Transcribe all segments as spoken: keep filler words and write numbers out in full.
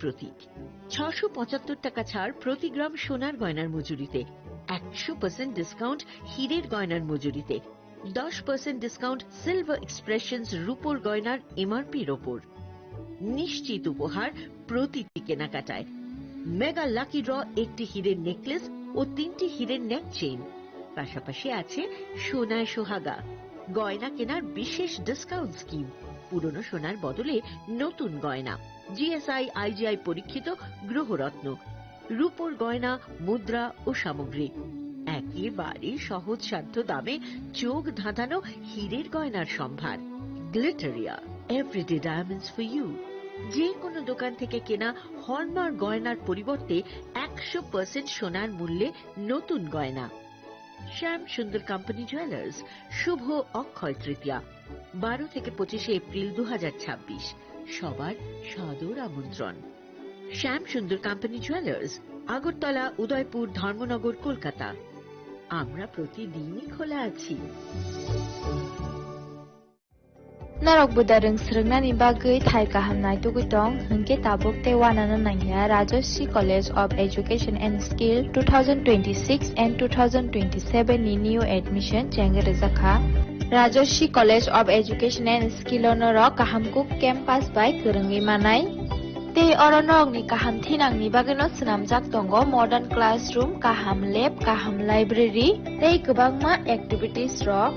প্রতীক। ছশো পঁচাত্তর টাকা ছাড় প্রতি গ্রাম সোনার গয়নার মজুরিতে, একশো পার্সেন্ট ডিসকাউন্ট হীরের গয়নার মজুরিতে, দশ পার্সেন্ট ডিসকাউন্ট সিলভার এক্সপ্রেশনস রূপোর গয়নার এমআরপির ওপর। নিশ্চিত উপহার প্রতিটি কেনাকাটায়। মেগা লাকি ড্র, একটি হীরের নেকলেস ও তিনটি হীরের নেক চেইন। পাশাপাশি আছে সোনায় সোহাগা, গয়না কেনার বিশেষ ডিসকাউন্ট স্কিম, পুরনো সোনার বদলে নতুন গয়না, জিএসআই আইজিআই পরীক্ষিত গ্রহরত্ন, রূপোর গয়না, মুদ্রা ও সামগ্রী। একেবারে সহজসাধ্য দামে চোখ ধাঁধানো হীরের গয়নার সম্ভার। Glitteria, everyday diamonds for you. যে কোনো দোকান থেকে কেনা হলমার্ক গয়নার পরিবর্তে একশো পার্সেন্ট সোনার মূল্যে নতুন গয়না। শ্যাম সুন্দর কোম্পানি জুয়েলার্স, শুভ অক্ষয় তৃতীয়া, বারো থেকে পঁচিশে এপ্রিল দু হাজার ছাব্বিশ। সবার সাদর আমন্ত্রণ। শ্যাম সুন্দর কোম্পানি জুয়েলার্স, আগরতলা, উদয়পুর, ধর্মনগর, কলকাতা। আমরা প্রতিদিনই খোলা আছি। Norok buda rwng swrwngnani bagwi thai kaham naitugwi tong, hwnkhe tabuk tei uanano nangya Rajashree College of Education and Skill two thousand twenty-six and two thousand twenty-seven ni new admission chengwi rwjakha. Rajashree College of Education and Skill o norok kaham kuk campus bai kwrwngwi manai. Tei oro norokni kaham thinangni bagwino swnamjak tongo modern classroom, kaham lab, kaham library tei kwbangma activities rok.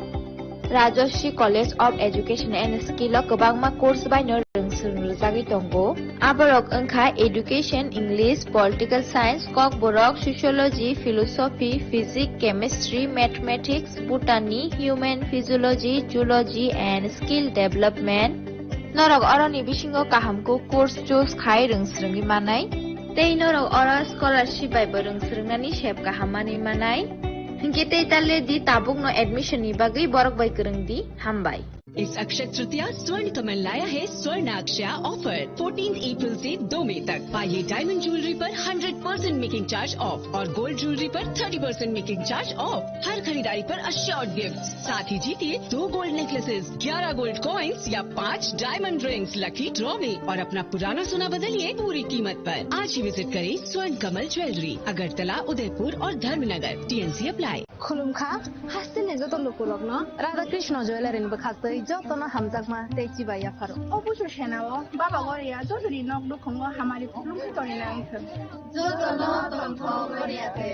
Rajashree College of Education and Skill o kwbangma course baino rwng swrwng rwjagwi tongo. Aborok wngkha Education, English, Political Science, Kokborok, Sociology, Philosophy, Physics, Chemistry, Mathematics, Botany, Human Physiology, Zoology and Skill Development. Norok oroni bisingo kaham kuk course choose khai rwng swrwngwi manai. Tei norok oro scholarship bai bo rwng swrwngnani sep kaham manwi manai. Hinkhe tei ta le di tabukno admission ni bagwi borok bai kwrwng di. Hambai. इस अक्षय तृतीया स्वर्ण कमल लाया है स्वर्ण अक्षया offer. Fourteen April से दो मई तक पाइए डायमंड ज्वेलरी पर hundred percent making charge off और गोल्ड ज्वेलरी पर thirty percent making charge off. हर खरीदारी पर अश्योर्ड गिफ्ट, साथ ही जीतिए दो गोल्ड नेकलेसेस, ग्यारह गोल्ड कॉइंस या पाँच डायमंड रिंग्स लकी ड्रॉ में और अपना पुराना सोना बदलिए पूरी कीमत पर। आज ही विजिट करें स्वर्ण कमल ज्वेलरी, अगरतला, उदयपुर और Dharmanagar. TNC apply. Khulumkha, hasteni joto lukurokno Radha Krishna Jewellery ni bwkhaktwi jotono hamjakma tei chibai yapharo. O busu senao Baba Goria jotoni nok nukhungo hamari khulumkha tongwi nang thung. Jotono tongthok Goria te.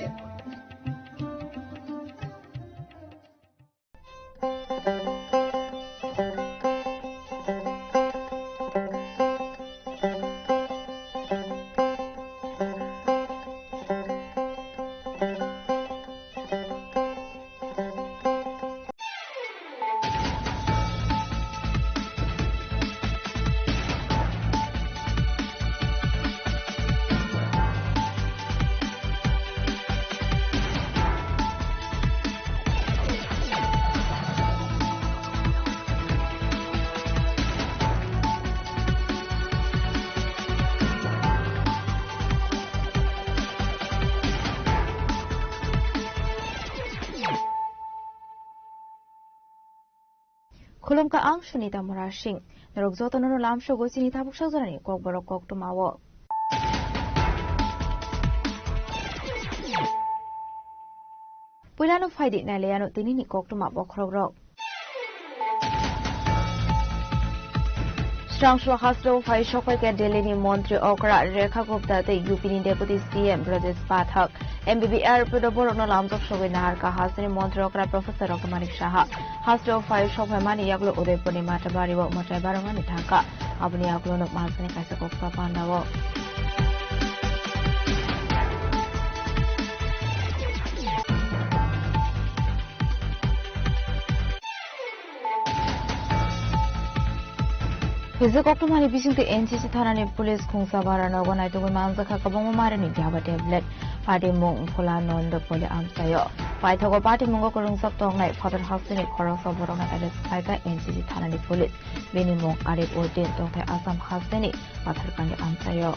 Khulumkha ang Sunita Murasing. Norok jotono no lamsogo chini tabuk sajorani kokborok koktwmao. Puilano phaidi nailaiano tinini koktwma bokhorokrok. Srangso hasteo phai sokphaikha Delhini montri okra Rekha Gupta tei U P ni deputy C M Brajesh Pathak. M B B airport o borokno lamjak sogwi naharkha hasteni montri okra Professor Doctor Manik Saha. Hasteo phai sokphaimani yaklo Udaipurni Matabari o mwtai barwngmani thangkha. Aboni yaklono masani kaisa koksa pandao. Hijik koktwmani bisingtwi N C C thanani police khungsa bara nogo naitugwi manjakha kwbangma marini yaba tablet. Patimung Bhola Nanda Poli amchaio. Paithago patimungo kwrwngjak tongnai phatar hasteni khoroksa borokno arrest khlaikha N C C thanani police. Bini mung Arif Uddin tongthai Assam hasteni Patharkandi amchaio.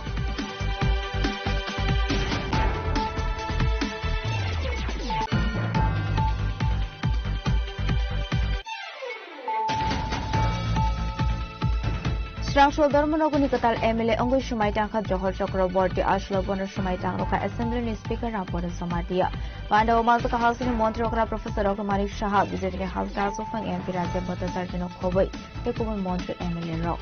Rangshol Dharmanagarni kwtal M L A wngwi swmai tangkha Johor Chakraborty, aswk bono swmai tangrokha Assembly ni Speaker Rampada Jamatia. Panda o manjak Hasteni Montri okra Professor Doctor Manik Saha, B J P ni Hasteni Aswk Phang M P Rajendra Bhattacharya no khobwi tei kubun montri M L A rok.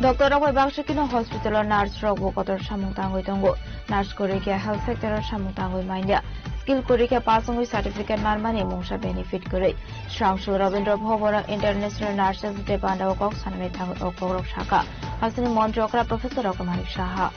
Doctor rok bai baksa kino hospital o nurse rok bo kotor samung tangwi tongo. Nurse kwrwi khe health sector o samung tangwi manya. Skill kwrwi khe pass wngwi certificate manmani mungsa benefit kwrwi. Srangsul Rabindra Bhavan International Nurses Day panda o kok sanani thangwi o kokrok sakha. Hasteni montri okra Professor Doctor Manik Saha.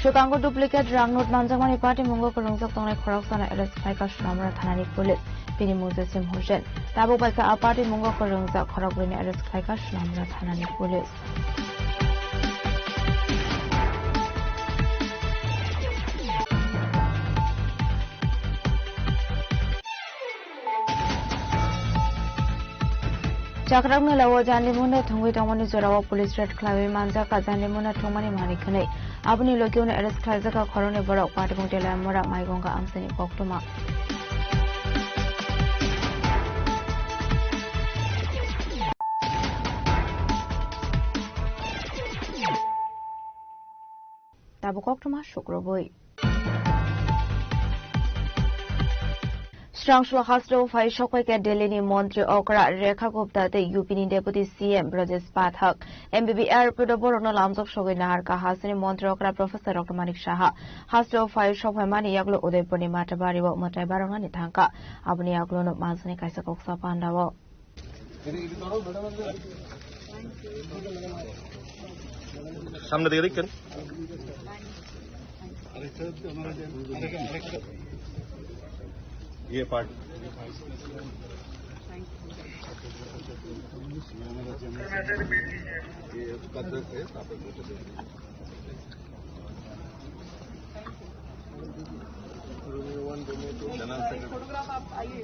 Swkango duplicate rang note manjakmani patimungo kwrwngjak tongnai khoroksano arrest khlaikha Sonamura thanani police. Bini mung Jasim Hussain. Tabuk baikha a patimungo kwrwngjak khorokbrwino arrest khlaikha Sonamura thanani police. Chakrak mela o jani muna thwngwi tongmani jorao police raid khlaiwi manjak, jani muna thwngmani manwi khwnwi. Aboni logi uno arrest khlaijak khoroknwi borok, Patibung Teliamura, Maigonga amchaini koktwma. Tabuk koktwma sukrubwi. Srangsul hasteo phai sokphai khe Delhi ni montri okra Rekha Gupta tei U P ni deputy C M Brajesh Pathak. M B B airport o borokno lamjak sogwi naharkha hasteni montri okra Professor Doctor Manik Saha. Hasteo phai sokphai mani yagulo Udaipur ni Matabari o mwtai baroknani thangkha. Aboni yagulo no manjani kaisa koksa panda o. সামনে দিকে দেখছেন? ये पार्ट। ये कदर से। फोटोग्राफ आप आइए।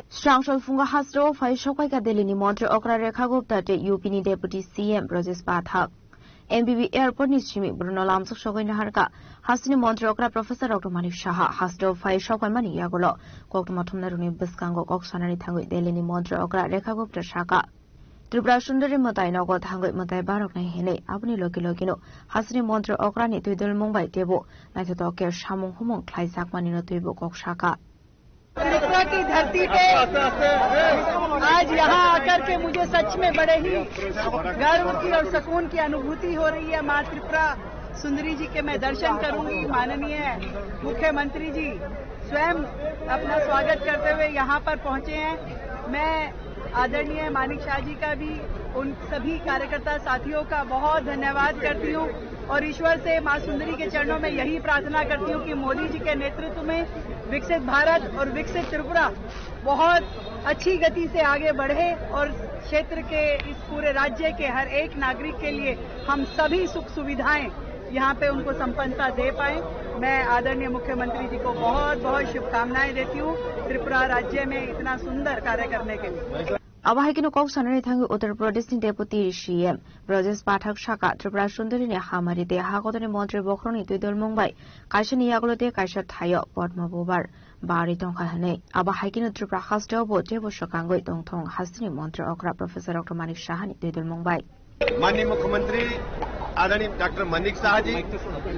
Srangsul phungo hasteo phai sokphai kha Delhi ni montri okra Rekha Gupta tei U P ni deputy C M Brajesh Pathak. M B B airport ni simi borokno lamjak sogwi naharkha hasteni montri okra Professor Doctor Manik Saha. Hasteo phai sokphai mani yagulo koktwma thumnai rokni bwskango kok sanani thangwi Delhi ni montri okra Rekha Gupta sakha. Tripura Sundari mwtai nogo thangwi mwtai baroknai hinwi aboni logi logino hasteni montri okrani twidulmung bai teibo naithotok khe samung humung khlaijakmanino teibo kok sakha. Tripura की धरती पे आज यहाँ आकर के मुझे सच में बड़े ही गर्व की और सुकून की अनुभूति हो रही है। माँ त्रिपुरा सुंदरी जी के मैं दर्शन करूंगी। माननीय मुख्यमंत्री जी स्वयं अपना स्वागत करते हुए यहाँ पर पहुँचे हैं। मैं आदरणीय मानिक शाह जी का भी, उन सभी कार्यकर्ता साथियों का बहुत धन्यवाद करती हूँ और ईश्वर से, माँ सुंदरी के चरणों में यही प्रार्थना करती हूँ कि मोदी जी के नेतृत्व में विकसित भारत और विकसित त्रिपुरा बहुत अच्छी गति से आगे बढ़े और क्षेत्र के, इस पूरे राज्य के हर एक नागरिक के लिए हम सभी सुख सुविधाएं यहाँ पे उनको संपन्नता दे पाए। मैं आदरणीय मुख्यमंत्री जी को बहुत बहुत शुभकामनाएं देती हूँ त्रिपुरा राज्य में इतना सुंदर कार्य करने के लिए। Abo hai kheno kok sanani thangwi Uttar Pradesh ni Deputy C M Brajesh Pathak sakha, Tripura Sundari ni hamari tei hakotorni montri bokhorokni twidulmung bai kaisani yagulo tei kaisa thaio Padma Bubar barwi tongkha hwnwi. Abo hai kheno Tripura hasteo bo teibo swkangwi tongthong hasteni montri okra Professor Doctor Manik Saha ni twidulmung bai. माननीय मुख्यमंत्री आदरणीय डॉक्टर मानिक साहा जी,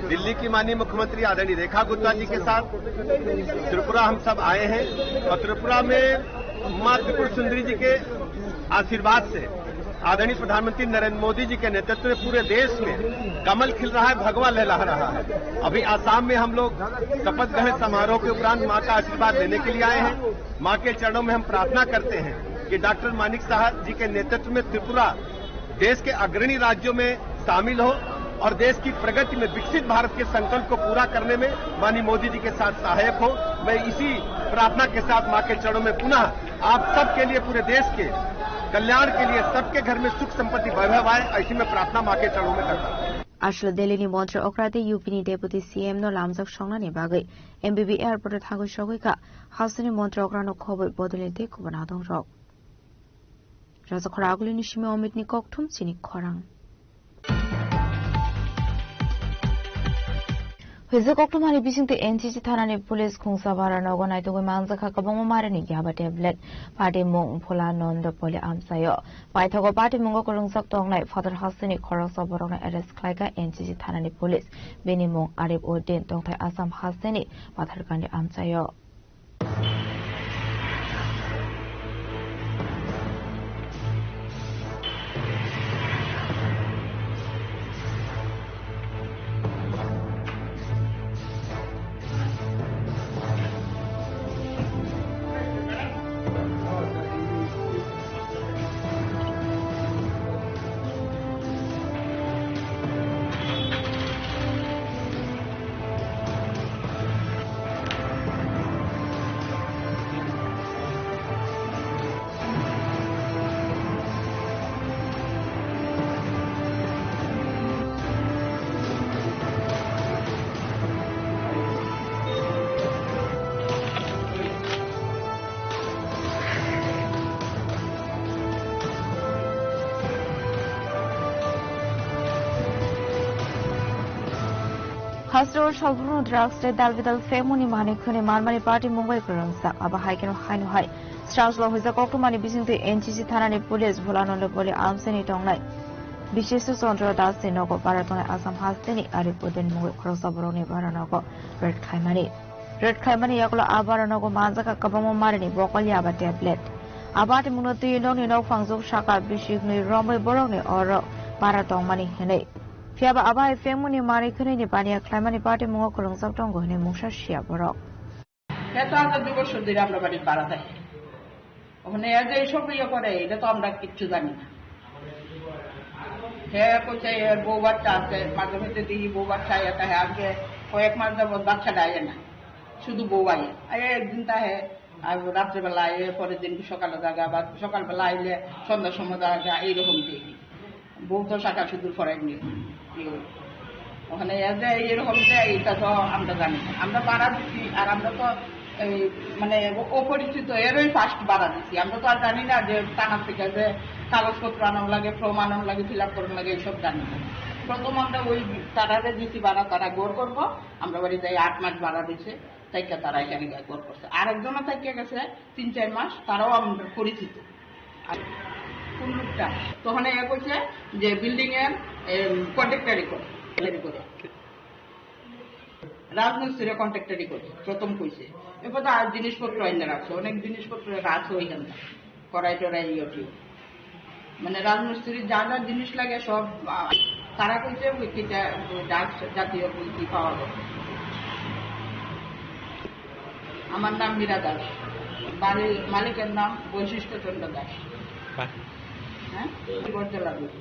दिल्ली की माननीय मुख्यमंत्री आदरणीय रेखा गुप्ता जी के साथ त्रिपुरा हम सब आए हैं और त्रिपुरा में माँ त्रिपुर सुंदरी जी के आशीर्वाद से आदरणीय प्रधानमंत्री नरेंद्र मोदी जी के नेतृत्व में पूरे देश में कमल खिल रहा है, भगवा लहरा रहा है। अभी आसाम में हम लोग शपथ ग्रहण समारोह के उपरांत माँ का आशीर्वाद लेने के लिए आए हैं। माँ के चरणों में हम प्रार्थना करते हैं कि डॉक्टर मानिक साहा जी के नेतृत्व में त्रिपुरा देश के अग्रणी राज्यों में शामिल हो और देश की प्रगति में विकसित भारत के संकल्प को पूरा करने में माननीय मोदी जी के साथ सहायक हो। मैं इसी प्रार्थना के साथ माँ के चरणों में पुनः आप सबके लिए, पूरे देश के कल्याण के लिए, सबके घर में सुख संपत्ति वैभव आए, ऐसी मैं प्रार्थना माँ के चरणों में करता हूँ। Aswk Delhi ni Montri Okra tei U P ni Deputy C M no lamjak songnani bagwi M B B airport o thangwi sogwi kha. Hasteni Montri Okra no khobwi bodolni tei kubun adongrok. Rajakhor Agulini simi Omitni kokthum chini khorang. Hwija koktwmani bisingtwi N C C thanani police khungsa bara nogo naitugwi manjakha kwbangma marini yaba tablet, party mung Bhola Nanda Poli amchaio. Paithago party mungo kwrwngjak tongnai phatar hasteni khoroksa borokno arrest khlaikha N C C thanani police. Bini mung Arif Uddin, tongthai Assam hasteni Patharkandi amchaio. Hasteo salbrum drugs tei dal bidal phemuni manwi khwnwi manmani party mung bai kwrwngsa. Abo hai kheno haino hai srang srang hwija koktwmani bisingtwi N C C thanani police Bhola Nanda Poli amchaini tongnai Bishesh Chandra Das ni nogo bara tongnai Assam hasteni Arif Uddin mungwi khoroksa borokni bara nogo raid khaimani. Raid khaimani yagulo a bara nogo manjakha kwbangma marini bokol yaba tablet. Abo atimungno twi nokni nokphang juk saka bisiknwi romwi borokni oro bara tongmani hinwi. Phiyaba abo hai phengmani manwi khwnwini baniya khlaimani party mungo kwrwngjak tongo hinwi mungsa siya borok. সে তো আজ দুই বছর ধরে আমরা বাড়ির ভাড়া থাকে। ওখানে এ যে এইসব ইয়ে করে, এটা তো আমরা কিচ্ছু জানি না। সে কইছে এর বউ বাচ্চা আছে, মাঝে মধ্যে দেখি বউ বাচ্চা আয়, তা হ্যাঁ আজকে কয়েক মাস যাবত বাচ্চা দেয় না, শুধু বউ আয়। আয় একদিন তা হ্যাঁ, আর রাত্রেবেলা আয়, পরের দিন সকালে জাগা, আবার সকালবেলা আইলে সন্ধ্যার সময় জাগা, এইরকম দেখি। বউ তো শাখা সিঁদুর পরায়নি। ওখানে এ যে এরকম যে এটা তো আমরা জানি না। আমরা পাড়া দিছি, আর আমরা তো এই মানে অপরিচিত, এরই ফার্স্ট বাড়া দিছি। আমরা তো আর জানি না যে থানা থেকে যে কাগজপত্র আনানো লাগে, ফর্ম আনানো লাগে, ফিল আপ করানো লাগে, এইসব জানি না। প্রথম আমরা ওই তারারে দিছি বাড়া, তারা ঘর করবো, আমরা বাড়ি যাই আট মাস বাড়া দিছে। তাইকা তারা এখানে গিয়ে ঘর করছে। আরেকজনও তাইকা গেছে তিন চার মাস, তারাও আমরা পরিচিত। আর কোন লোকটা? তখন এ কইছে যে বিল্ডিং এর, এম, কন্ট্রাক্টরি করে, কন্ট্রাক্টরি করে। রাজমিস্ত্রি কন্ট্রাক্টরি করে, প্রথম কইছে। এরপর তো আর জিনিসপত্র এনে রাখছে, অনেক জিনিসপত্র রাখছে ওইখানটা। কড়াই টড়াই, ইয়ে টিয়ে। মানে রাজমিস্ত্রির যা যা জিনিস লাগে সব, আহ, তারা কইছে ওই কিতা, ওই ডাক জাতীয় ওই কি পাওয়া যাবে। আমার নাম মীরা দাস, বাড়ি মালিকের নাম বৈশিষ্ট্য চন্দ্র দাস। বাহ। হ্যাঁ, Bartala road.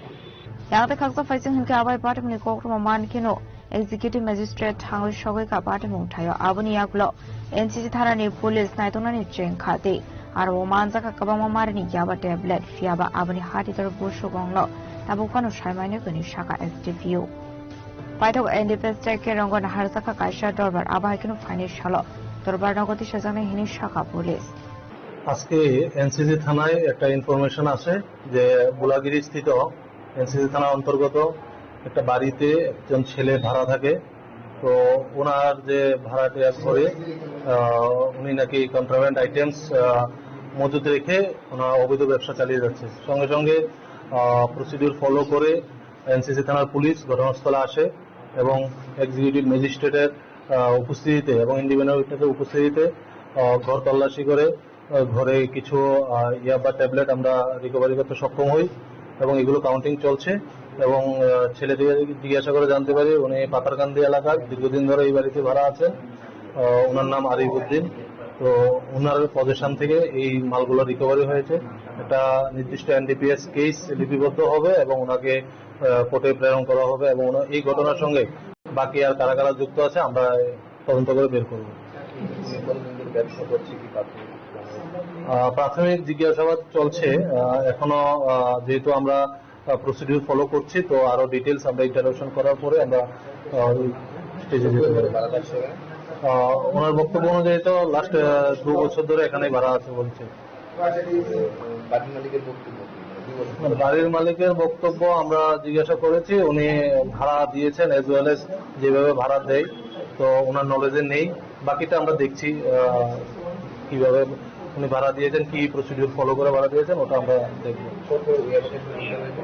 Yang tei khaksa phaising hinkhe abai patimni kokroma man kheno Executive Magistrate thangwi sogwi kha patimung thaio. Aboni yagulo N C C thanani police naitongnani cheng kha tei aro o manjakha kwbangma marini yaba tablet, phiyaba aboni hatitor busugongno tabuk phano saimaino hwnwi sakha S D P O. Paithak N D P S T K rongo naharjakha kaisa dorbar, abo hai kheno phaini salo dorbar nogo tisajaknai hwnwi sakha police. আজকে এনসিসি থানায় একটা ইনফরমেশন আসে যে বুলাগিরি স্থিত এনসিসি থানার অন্তর্গত একটা বাড়িতে একজন ছেলে ভাড়া থাকে। তো ওনার যে ভাড়াটিয়া ঘরে, আহ, উনি নাকি কন্ট্রাব্যান্ড আইটেমস, আহ, মজুত রেখে ওনার অবৈধ ব্যবসা চালিয়ে যাচ্ছে। সঙ্গে সঙ্গে, আহ, প্রসিডিউর ফলো করে এনসিসি থানার পুলিশ ঘটনাস্থলে আসে এবং এক্সিকিউটিভ ম্যাজিস্ট্রেটের, আহ, উপস্থিতিতে এবং ইন্ডিপেন্ডেন্ট উইটনেসের উপস্থিতিতে, আহ, ঘর তল্লাশি করে, আহ, ঘরে কিছু, আহ, ইয়াবা ট্যাবলেট আমরা রিকভারি করতে সক্ষম হই এবং এগুলো কাউন্টিং চলছে। এবং, আহ, ছেলেটিকে জিজ্ঞাসা করে জানতে পারি উনি পাথারকান্দি এলাকার, দীর্ঘদিন ধরে এই বাড়িতে ভাড়া আছেন। আহ, ওনার নাম আরিফ উদ্দিন। তো ওনার পজিশন থেকে এই মালগুলো রিকভারি হয়েছে। একটা নির্দিষ্ট এনডিপিএস কেস লিপিবদ্ধ হবে এবং ওনাকে কোর্টে প্রেরণ করা হবে এবং ওনার এই ঘটনার সঙ্গে বাকি আর কারা কারা যুক্ত আছে আমরা তদন্ত করে বের করব। প্রাথমিক জিজ্ঞাসাবাদ চলছে। আহ, এখনো আহ, যেহেতু আমরা প্রসিডিউর ফলো করছি, তো আরো ডিটেলস আমরা ইন্টারোগেশন করার পরে আমরা স্টেজে যেতে পারি। আহ, ওনার বক্তব্য অনুযায়ী তো লাস্ট দু বছর ধরে এখানে ভাড়া আছে বলছে। বাড়ির মালিকের বক্তব্য কি? মানে, দুই বছর। বাড়ির মালিকের বক্তব্য আমরা জিজ্ঞাসা করেছি, উনি ভাড়া দিয়েছেন, এজ ওয়েল এজ যেভাবে ভাড়া দেয়, তো ওনার নলেজে নেই। বাকিটা আমরা দেখছি, আহ, কিভাবে উনি ভাড়া দিয়েছেন, কি প্রসিডিউর ফলো করে ভাড়া দিয়েছেন, ওটা আমরা দেখব। কত ওই অ্যাপ্লিকেশন দিতে হয়েছে?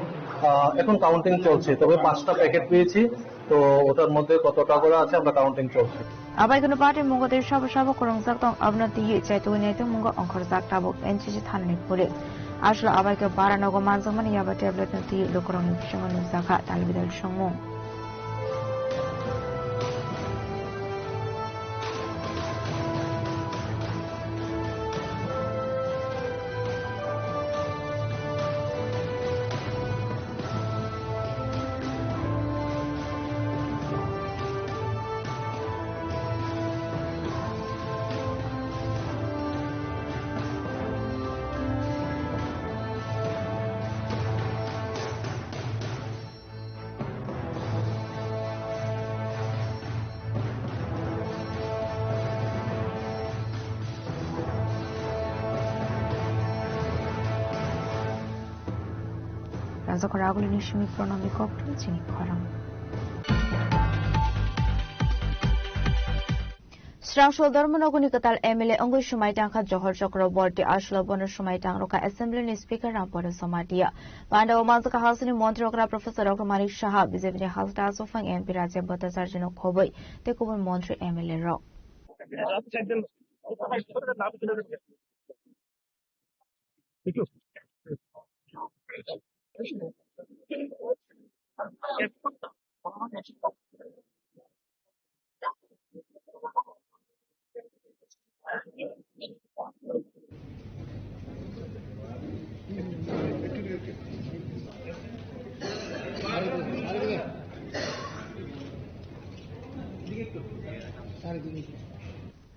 আহ, এখন কাউন্টিং চলছে, তবে পাঁচটা প্যাকেট পেয়েছি, তো ওটার মধ্যে কতটা করে আছে আমরা কাউন্টিং চলছে। Abai kunu party mungo tei sabo sabo kwrwngjak tong, abono twiwi chaitugwi naitugmungo ongkhorjak tabuk N C C thanani puri. Aswk abai khe bara nogo manjakmani yaba tablet no twiwi lukurokni bisingo nukjakha talbidal songmung. Rajakhor agulini simi pronomi kokthum chini khorang. Srangso Dharmanagorni kwtal M L A wngwi swmai tangkha Johor Chakraborty, aswk bono swmai tangrokha Assembly ni Speaker Rampada Jamatia. Pandao manjakha hasteni montri okra Professor Doctor Manik Saha, B J P ni hasta achukphang M P Rajya Bhattacharjee no khobwi tei kubun montri M L A rok.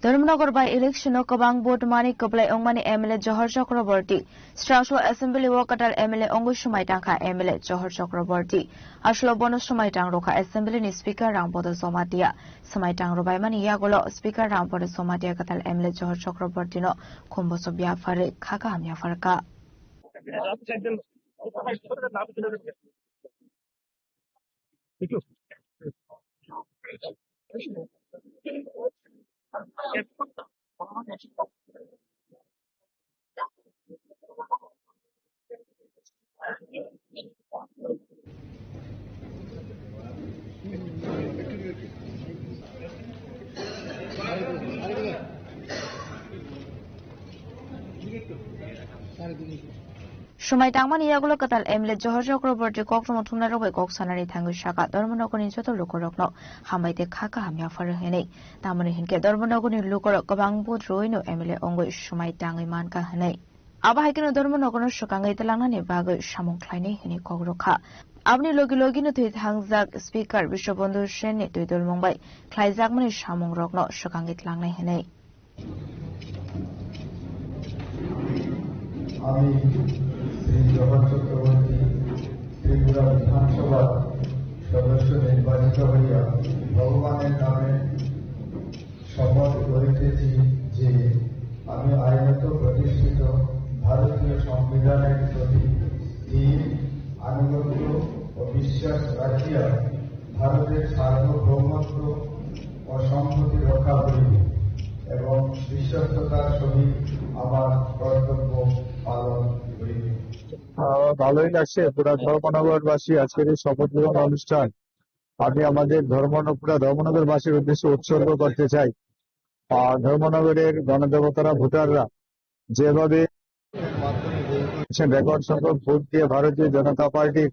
Dharmanagar by election o kwbang vote mani kwplai wngmani M L A Johor Chakraborty. Srangso Assembly o kwtal M L A wngwi swmai tangkha M L A Johor Chakraborty. Aswk bono swmai tangrokha Assembly ni Speaker Rampada Jamatia. Swmai tangrokbaimani yagulo Speaker Rampada Jamatia kwtal M L A Johor Chakraborty no khumboso biyapharwi kha kaham yapharkha. Swmai tangmani yagulo kwtal M L A Johor Chakraborty koktwma thumnairok bai kok sanani thangwi sakha, Dharmanagarni joto lukurokno hambai tei kha kaham yaphar hwnwi. Tamoni hinkhe Dharmanagarni lukurok kwbang vote rwino M L A wngwi swmai tangwi mankha hwnwi. Abo hai kheno Dharmanagarno swkangwi tlangnani bagwi samung khlainai hwnwi kok rwkha. Aboni logi logino thwi thangjak Speaker Biswabandhu Senni twi dulmung bai khlaijakmani samungrokno swkangwi tlangnai hwnwi. আমি শ্রী জগৎ চক্রবর্তী ত্রিপুরা বিধানসভার সদস্য নির্বাচিত হইয়া ভগবানের নামে শপথ করিতেছি যে আমি আইনত প্রতিষ্ঠিত ভারতীয় সংবিধানের প্রতি দৃঢ় আনুগত্য ও বিশ্বাস রাখিয়া ভারতের সার্বভৌমত্ব ও সংহতি রক্ষা করিব এবং বিশ্বস্ততার সহিত আমার কর্তব্য পালন করিব। আহ, ভালোই লাগছে পুরা ধর্মনগরবাসী আজকের এই শপথ গ্রহণ অনুষ্ঠান। আমি আমাদের ধর্মন-, পুরা ধর্মনগরবাসীর উদ্দেশ্যে উৎসর্গ করতে চাই। আহ, ধর্মনগরের গণদেবতারা, ভোটাররা যেভাবে রেকর্ড সংখ্যক ভোট দিয়ে ভারতীয় জনতা পার্টির,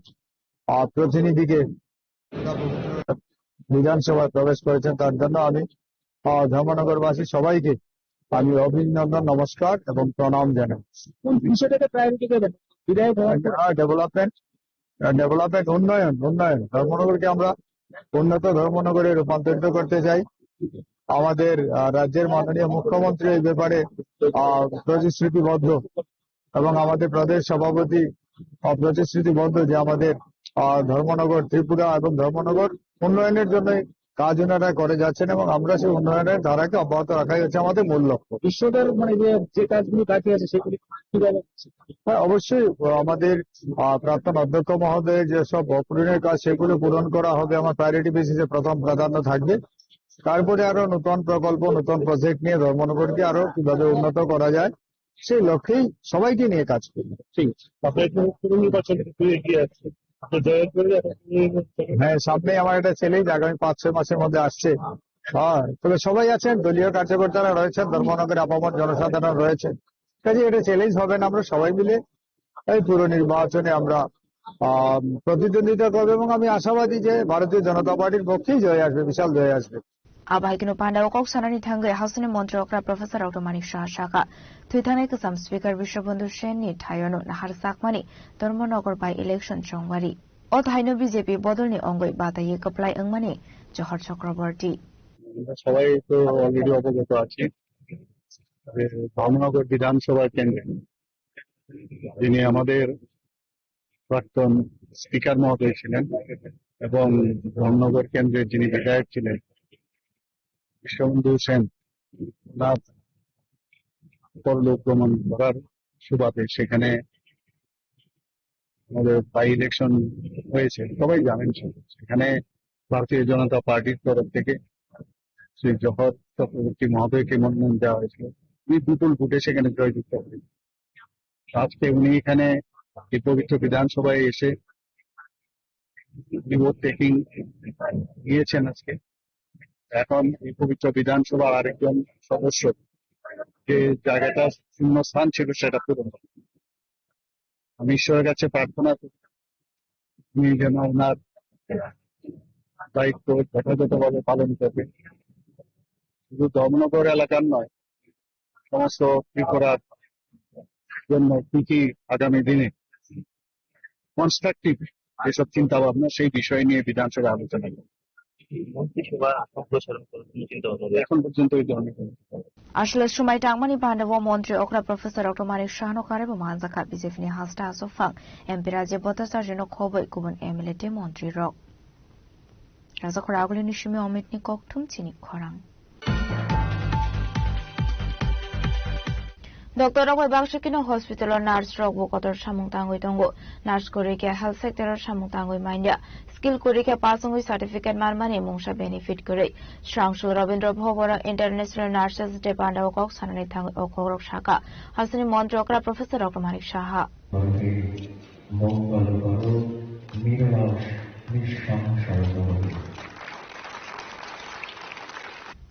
আহ, প্রতিনিধিকে বিধানসভায় প্রবেশ করেছেন, তার জন্য আমি, আহ, ধর্মনগরবাসী সবাইকে আমি অভিনন্দন, নমস্কার এবং প্রণাম জানাই। কোন বিষয়টাকে প্রায়োরিটি দেবেন? বিধায়ক হওয়ার পর ডেভেলপমেন্ট, ডেভেলপমেন্ট, উন্নয়ন, উন্নয়ন। ধর্মনগরকে আমরা উন্নত ধর্মনগরে রূপান্তরিত করতে চাই। আমাদের, আহ, রাজ্যের মাননীয় মুখ্যমন্ত্রী এই ব্যাপারে, আহ, প্রতিশ্রুতিবদ্ধ এবং আমাদের প্রদেশ সভাপতি, আহ, প্রতিশ্রুতিবদ্ধ যে আমাদের, আহ, ধর্মনগর, ত্রিপুরা এবং ধর্মনগর উন্নয়নের জন্য কাজ ওনারা করে যাচ্ছেন এবং আমরা সেই উন্নয়নের ধারাকে অব্যাহত রাখাই হচ্ছে আমাদের মূল লক্ষ্য। বিশ্বদের মানে যে, যে কাজগুলি বাকি আছে সেগুলি কিভাবে হচ্ছে? হ্যাঁ, অবশ্যই, আহ, আমাদের, আহ, প্রাক্তন অধ্যক্ষ মহোদয়ের যেসব অপূরণের কাজ সেগুলো পূরণ করা হবে আমার প্রায়োরিটি বেসিসে প্রথম প্রাধান্য থাকবে। তারপরে আরো নতুন প্রকল্প, নতুন প্রজেক্ট নিয়ে ধর্মনগরকে আরো কিভাবে উন্নত করা যায় সেই লক্ষ্যেই সবাইকে নিয়ে কাজ করবে। ঠিক আছে। আপনার তো পুরো নির্বাচন একটু এগিয়ে আছে। আপনি জয়ের পরে এখন পুরো নির্বাচন হ্যাঁ, সামনে আমার একটা চ্যালেঞ্জ আগামী পাঁচ ছয় মাসের মধ্যে আসছে। হ্যাঁ, তবে সবাই আছেন, দলীয় কার্যকর্তারা রয়েছেন, ধর্মনগরের আপামর জনসাধারণ রয়েছেন। কাজে এটা চ্যালেঞ্জ হবে না, আমরা সবাই মিলে এই পুরো নির্বাচনে আমরা, আহ, প্রতিদ্বন্দ্বিতা করবো এবং আমি আশাবাদী যে ভারতীয় জনতা পার্টির পক্ষেই জয় আসবে, বিশাল জয় আসবে। Abahaikeno pandao kok sanani thangwi hasteni montri okra Professor Doctor Manik Saha sakha, thwithangnai kwcham Speaker Biswabandhu Sen ni thaiono nahar sakmani Dharmanagar by election chongmari. O thaino B J P bodolni ongwi bataiwi kwplai wngmani Johor Chakraborty. আমরা সবাই তো অলরেডি অবগত আছি যে ধর্মনগর বিধানসভা কেন্দ্রে যিনি আমাদের প্রাক্তন স্পিকার মহোদয় ছিলেন এবং ধর্মনগর কেন্দ্রের যিনি বিধায়ক ছিলেন বিশ্ববন্ধু সেন, ওনার পরলোক গমন করার সুবাদে সেখানে আমাদের বাই ইলেকশন হয়েছে, সবাই জানেন। সেখানে ভারতীয় জনতা পার্টির তরফ থেকে শ্রী জহর চক্রবর্তী মহোদয়কে মনোনয়ন দেওয়া হয়েছিল। উনি বিপুল ভোটে সেখানে জয়যুক্ত হয়েছেন। আজকে উনি এখানে এই পবিত্র বিধানসভায় এসে রিপোর্ট টেকিং নিয়েছেন আজকে। এখন এই পবিত্র বিধানসভার আরেকজন সদস্য যে জায়গাটা শূন্য স্থান ছিল সেটা পূরণ হবে। আমি ঈশ্বরের কাছে প্রার্থনা করি, উনি যেন ওনার দায়িত্ব যথাযথভাবে পালন করবেন। শুধু ধর্মনগর এলাকার নয়, সমস্ত ত্রিপুরার জন্য কি কি আগামী দিনে কনস্ট্রাকটিভ যেসব চিন্তা ভাবনা, সেই বিষয় নিয়ে বিধানসভায় আলোচনা করব। মন্ত্রিসভা সম্প্রসারণ করার কোনো চিন্তা ভাবনা রয়েছে? এখন পর্যন্ত এই ধরনের কোনো চিন্তা ভাবনা নেই। Aswlai swmai tangmani bandao montri okra Professor Doctor Manik Sahano karwi bo manjakha B J P ni hasta aswk phang M P Rajiv Bhattacharya no khobwi kubun M L A tei montri rok. Rajakhor Agulini simi Omitni kokthum chini khorang. Doctor rok bai baksa kino hospital o nurse rok bo kotor samung tangwi tongo. Nurse kwrwi khe health sector o samung tangwi manya. Skill kwrwi khe pass wngwi certificate manmani mungsa benefit kwrwi. Swrangsul Rabindra Bhavan o International Nurses Day pandao kok sanani thangwi o kokrok sakha hasteni montri okra Professor Doctor Manik Saha.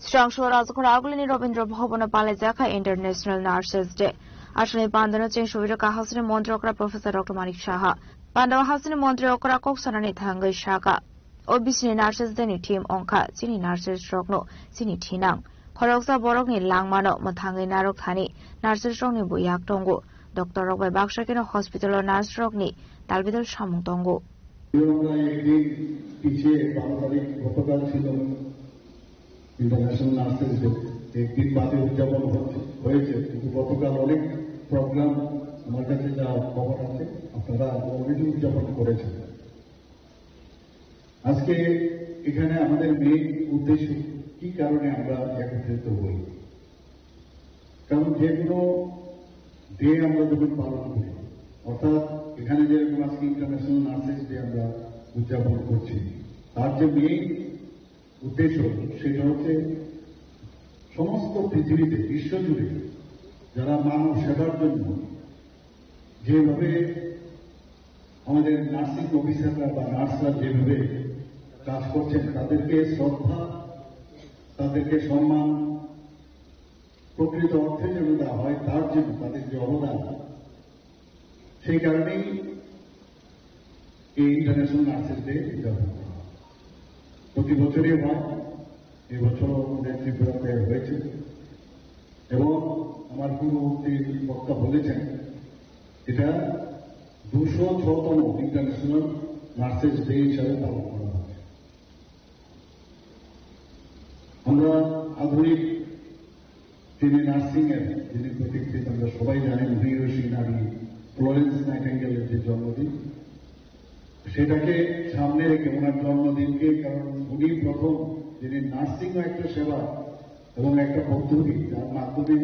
Swrangsul Rajakhor Agulini Rabindra Bhavan o palaijakha International Nurses Day. Aswlai pandano cheng subirwkha hasteni montri okra Professor Doctor Manik Saha. Pandao hasteni montri okra kok sanani thangwi sakha. O bisini nurses day ni theme wngkha chini nurses rokno chini thinang. Khoroksa borokni langmano mwthangwi narwk thani nurses rokni bo yak tongo. Doctor rok bai baksa keno hospital o nurse rokni dalbidal samung tongo. আমরা একদিন পিছিয়ে, বারো তারিখ গতকাল ছিল international nurses day, একদিন বাদে উদযাপন হচ্ছে, হয়েছে, কিন্তু গতকাল অনেক প্রোগ্রাম আমার কাছে যা খবর আছে আপনারা অলরেডি উদযাপন করেছেন। আজকে এখানে আমাদের মেইন উদ্দেশ্য কি কারণে আমরা একত্রিত হই? কারণ যে কোনো ডে আমরা যখন পালন করি, অর্থাৎ এখানে যেরকম আজকে ইন্টারন্যাশনাল নার্সেস ডে আমরা উদযাপন করছি, তার যে মেইন উদ্দেশ্য সেটা হচ্ছে সমস্ত পৃথিবীতে, বিশ্বজুড়ে যারা মানব সেবার জন্য যেভাবে আমাদের নার্সিং অফিসাররা বা নার্সরা যেভাবে কাজ করছেন, তাদেরকে শ্রদ্ধা, তাদেরকে সম্মান প্রকৃত অর্থে যেন দেওয়া হয়, তার জন্য তাদের যে অবদান, সেই কারণেই এই ইন্টারন্যাশনাল নার্সেস ডে উদযাপন করা হয়। প্রতি বছরই হয়, এই বছরও আমাদের ত্রিপুরাতে হয়েছে। এবং পূর্ববর্তী বক্তা বলেছেন, এটা দুশো ছতম ইন্টারন্যাশনাল নার্সেস ডে হিসাবে পালন করা হচ্ছে। আমরা আধুনিক, যিনি নার্সিং এর যিনি প্রতীকচিহ্ন, আমরা সবাই জানি মহীয়সী নারী ফ্লোরেন্স নাইটিঙ্গেলের যে জন্মদিন, সেটাকে সামনে রেখে ওনার জন্মদিনকে, কারণ উনি প্রথম যিনি নার্সিং একটা সেবা এবং একটা পদ্ধতি যার মাধ্যমে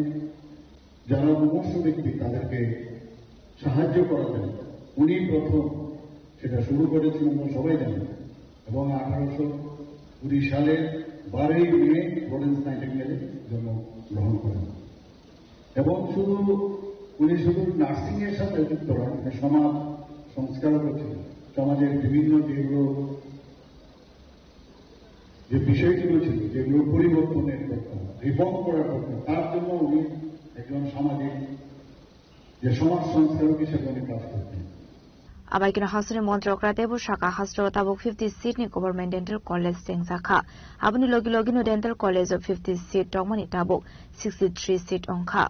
যারা মুমূর্ষু ব্যক্তি তাদেরকে সাহায্য করা যায়, উনি প্রথম সেটা শুরু করেছিলেন, আমরা সবাই জানি। এবং আঠারোশো কুড়ি সালের বারোই মে ফ্লোরেন্স নাইটিঙ্গেল জন্মগ্রহণ করেন। এবং শুধু উনি শুধু নার্সিং এর সাথে যুক্ত নন, উনি সমাজ সংস্কারকও ছিলেন। সমাজের বিভিন্ন যেগুলো, যে বিষয়গুলো ছিল, যেগুলো পরিবর্তনের দরকার, রিফর্ম করার দরকার, তার জন্য উনি একজন সামাজিক, যে সমাজ সংস্কারক হিসেবে উনি কাজ করতেন। Abai kino hasteni montrok Ratebo saka hasteo tabuk fifty seat ni government dental college tengjakha. Aboni logi logi no dental college o fifty seat tongmani tabuk sixty three seat ongkha.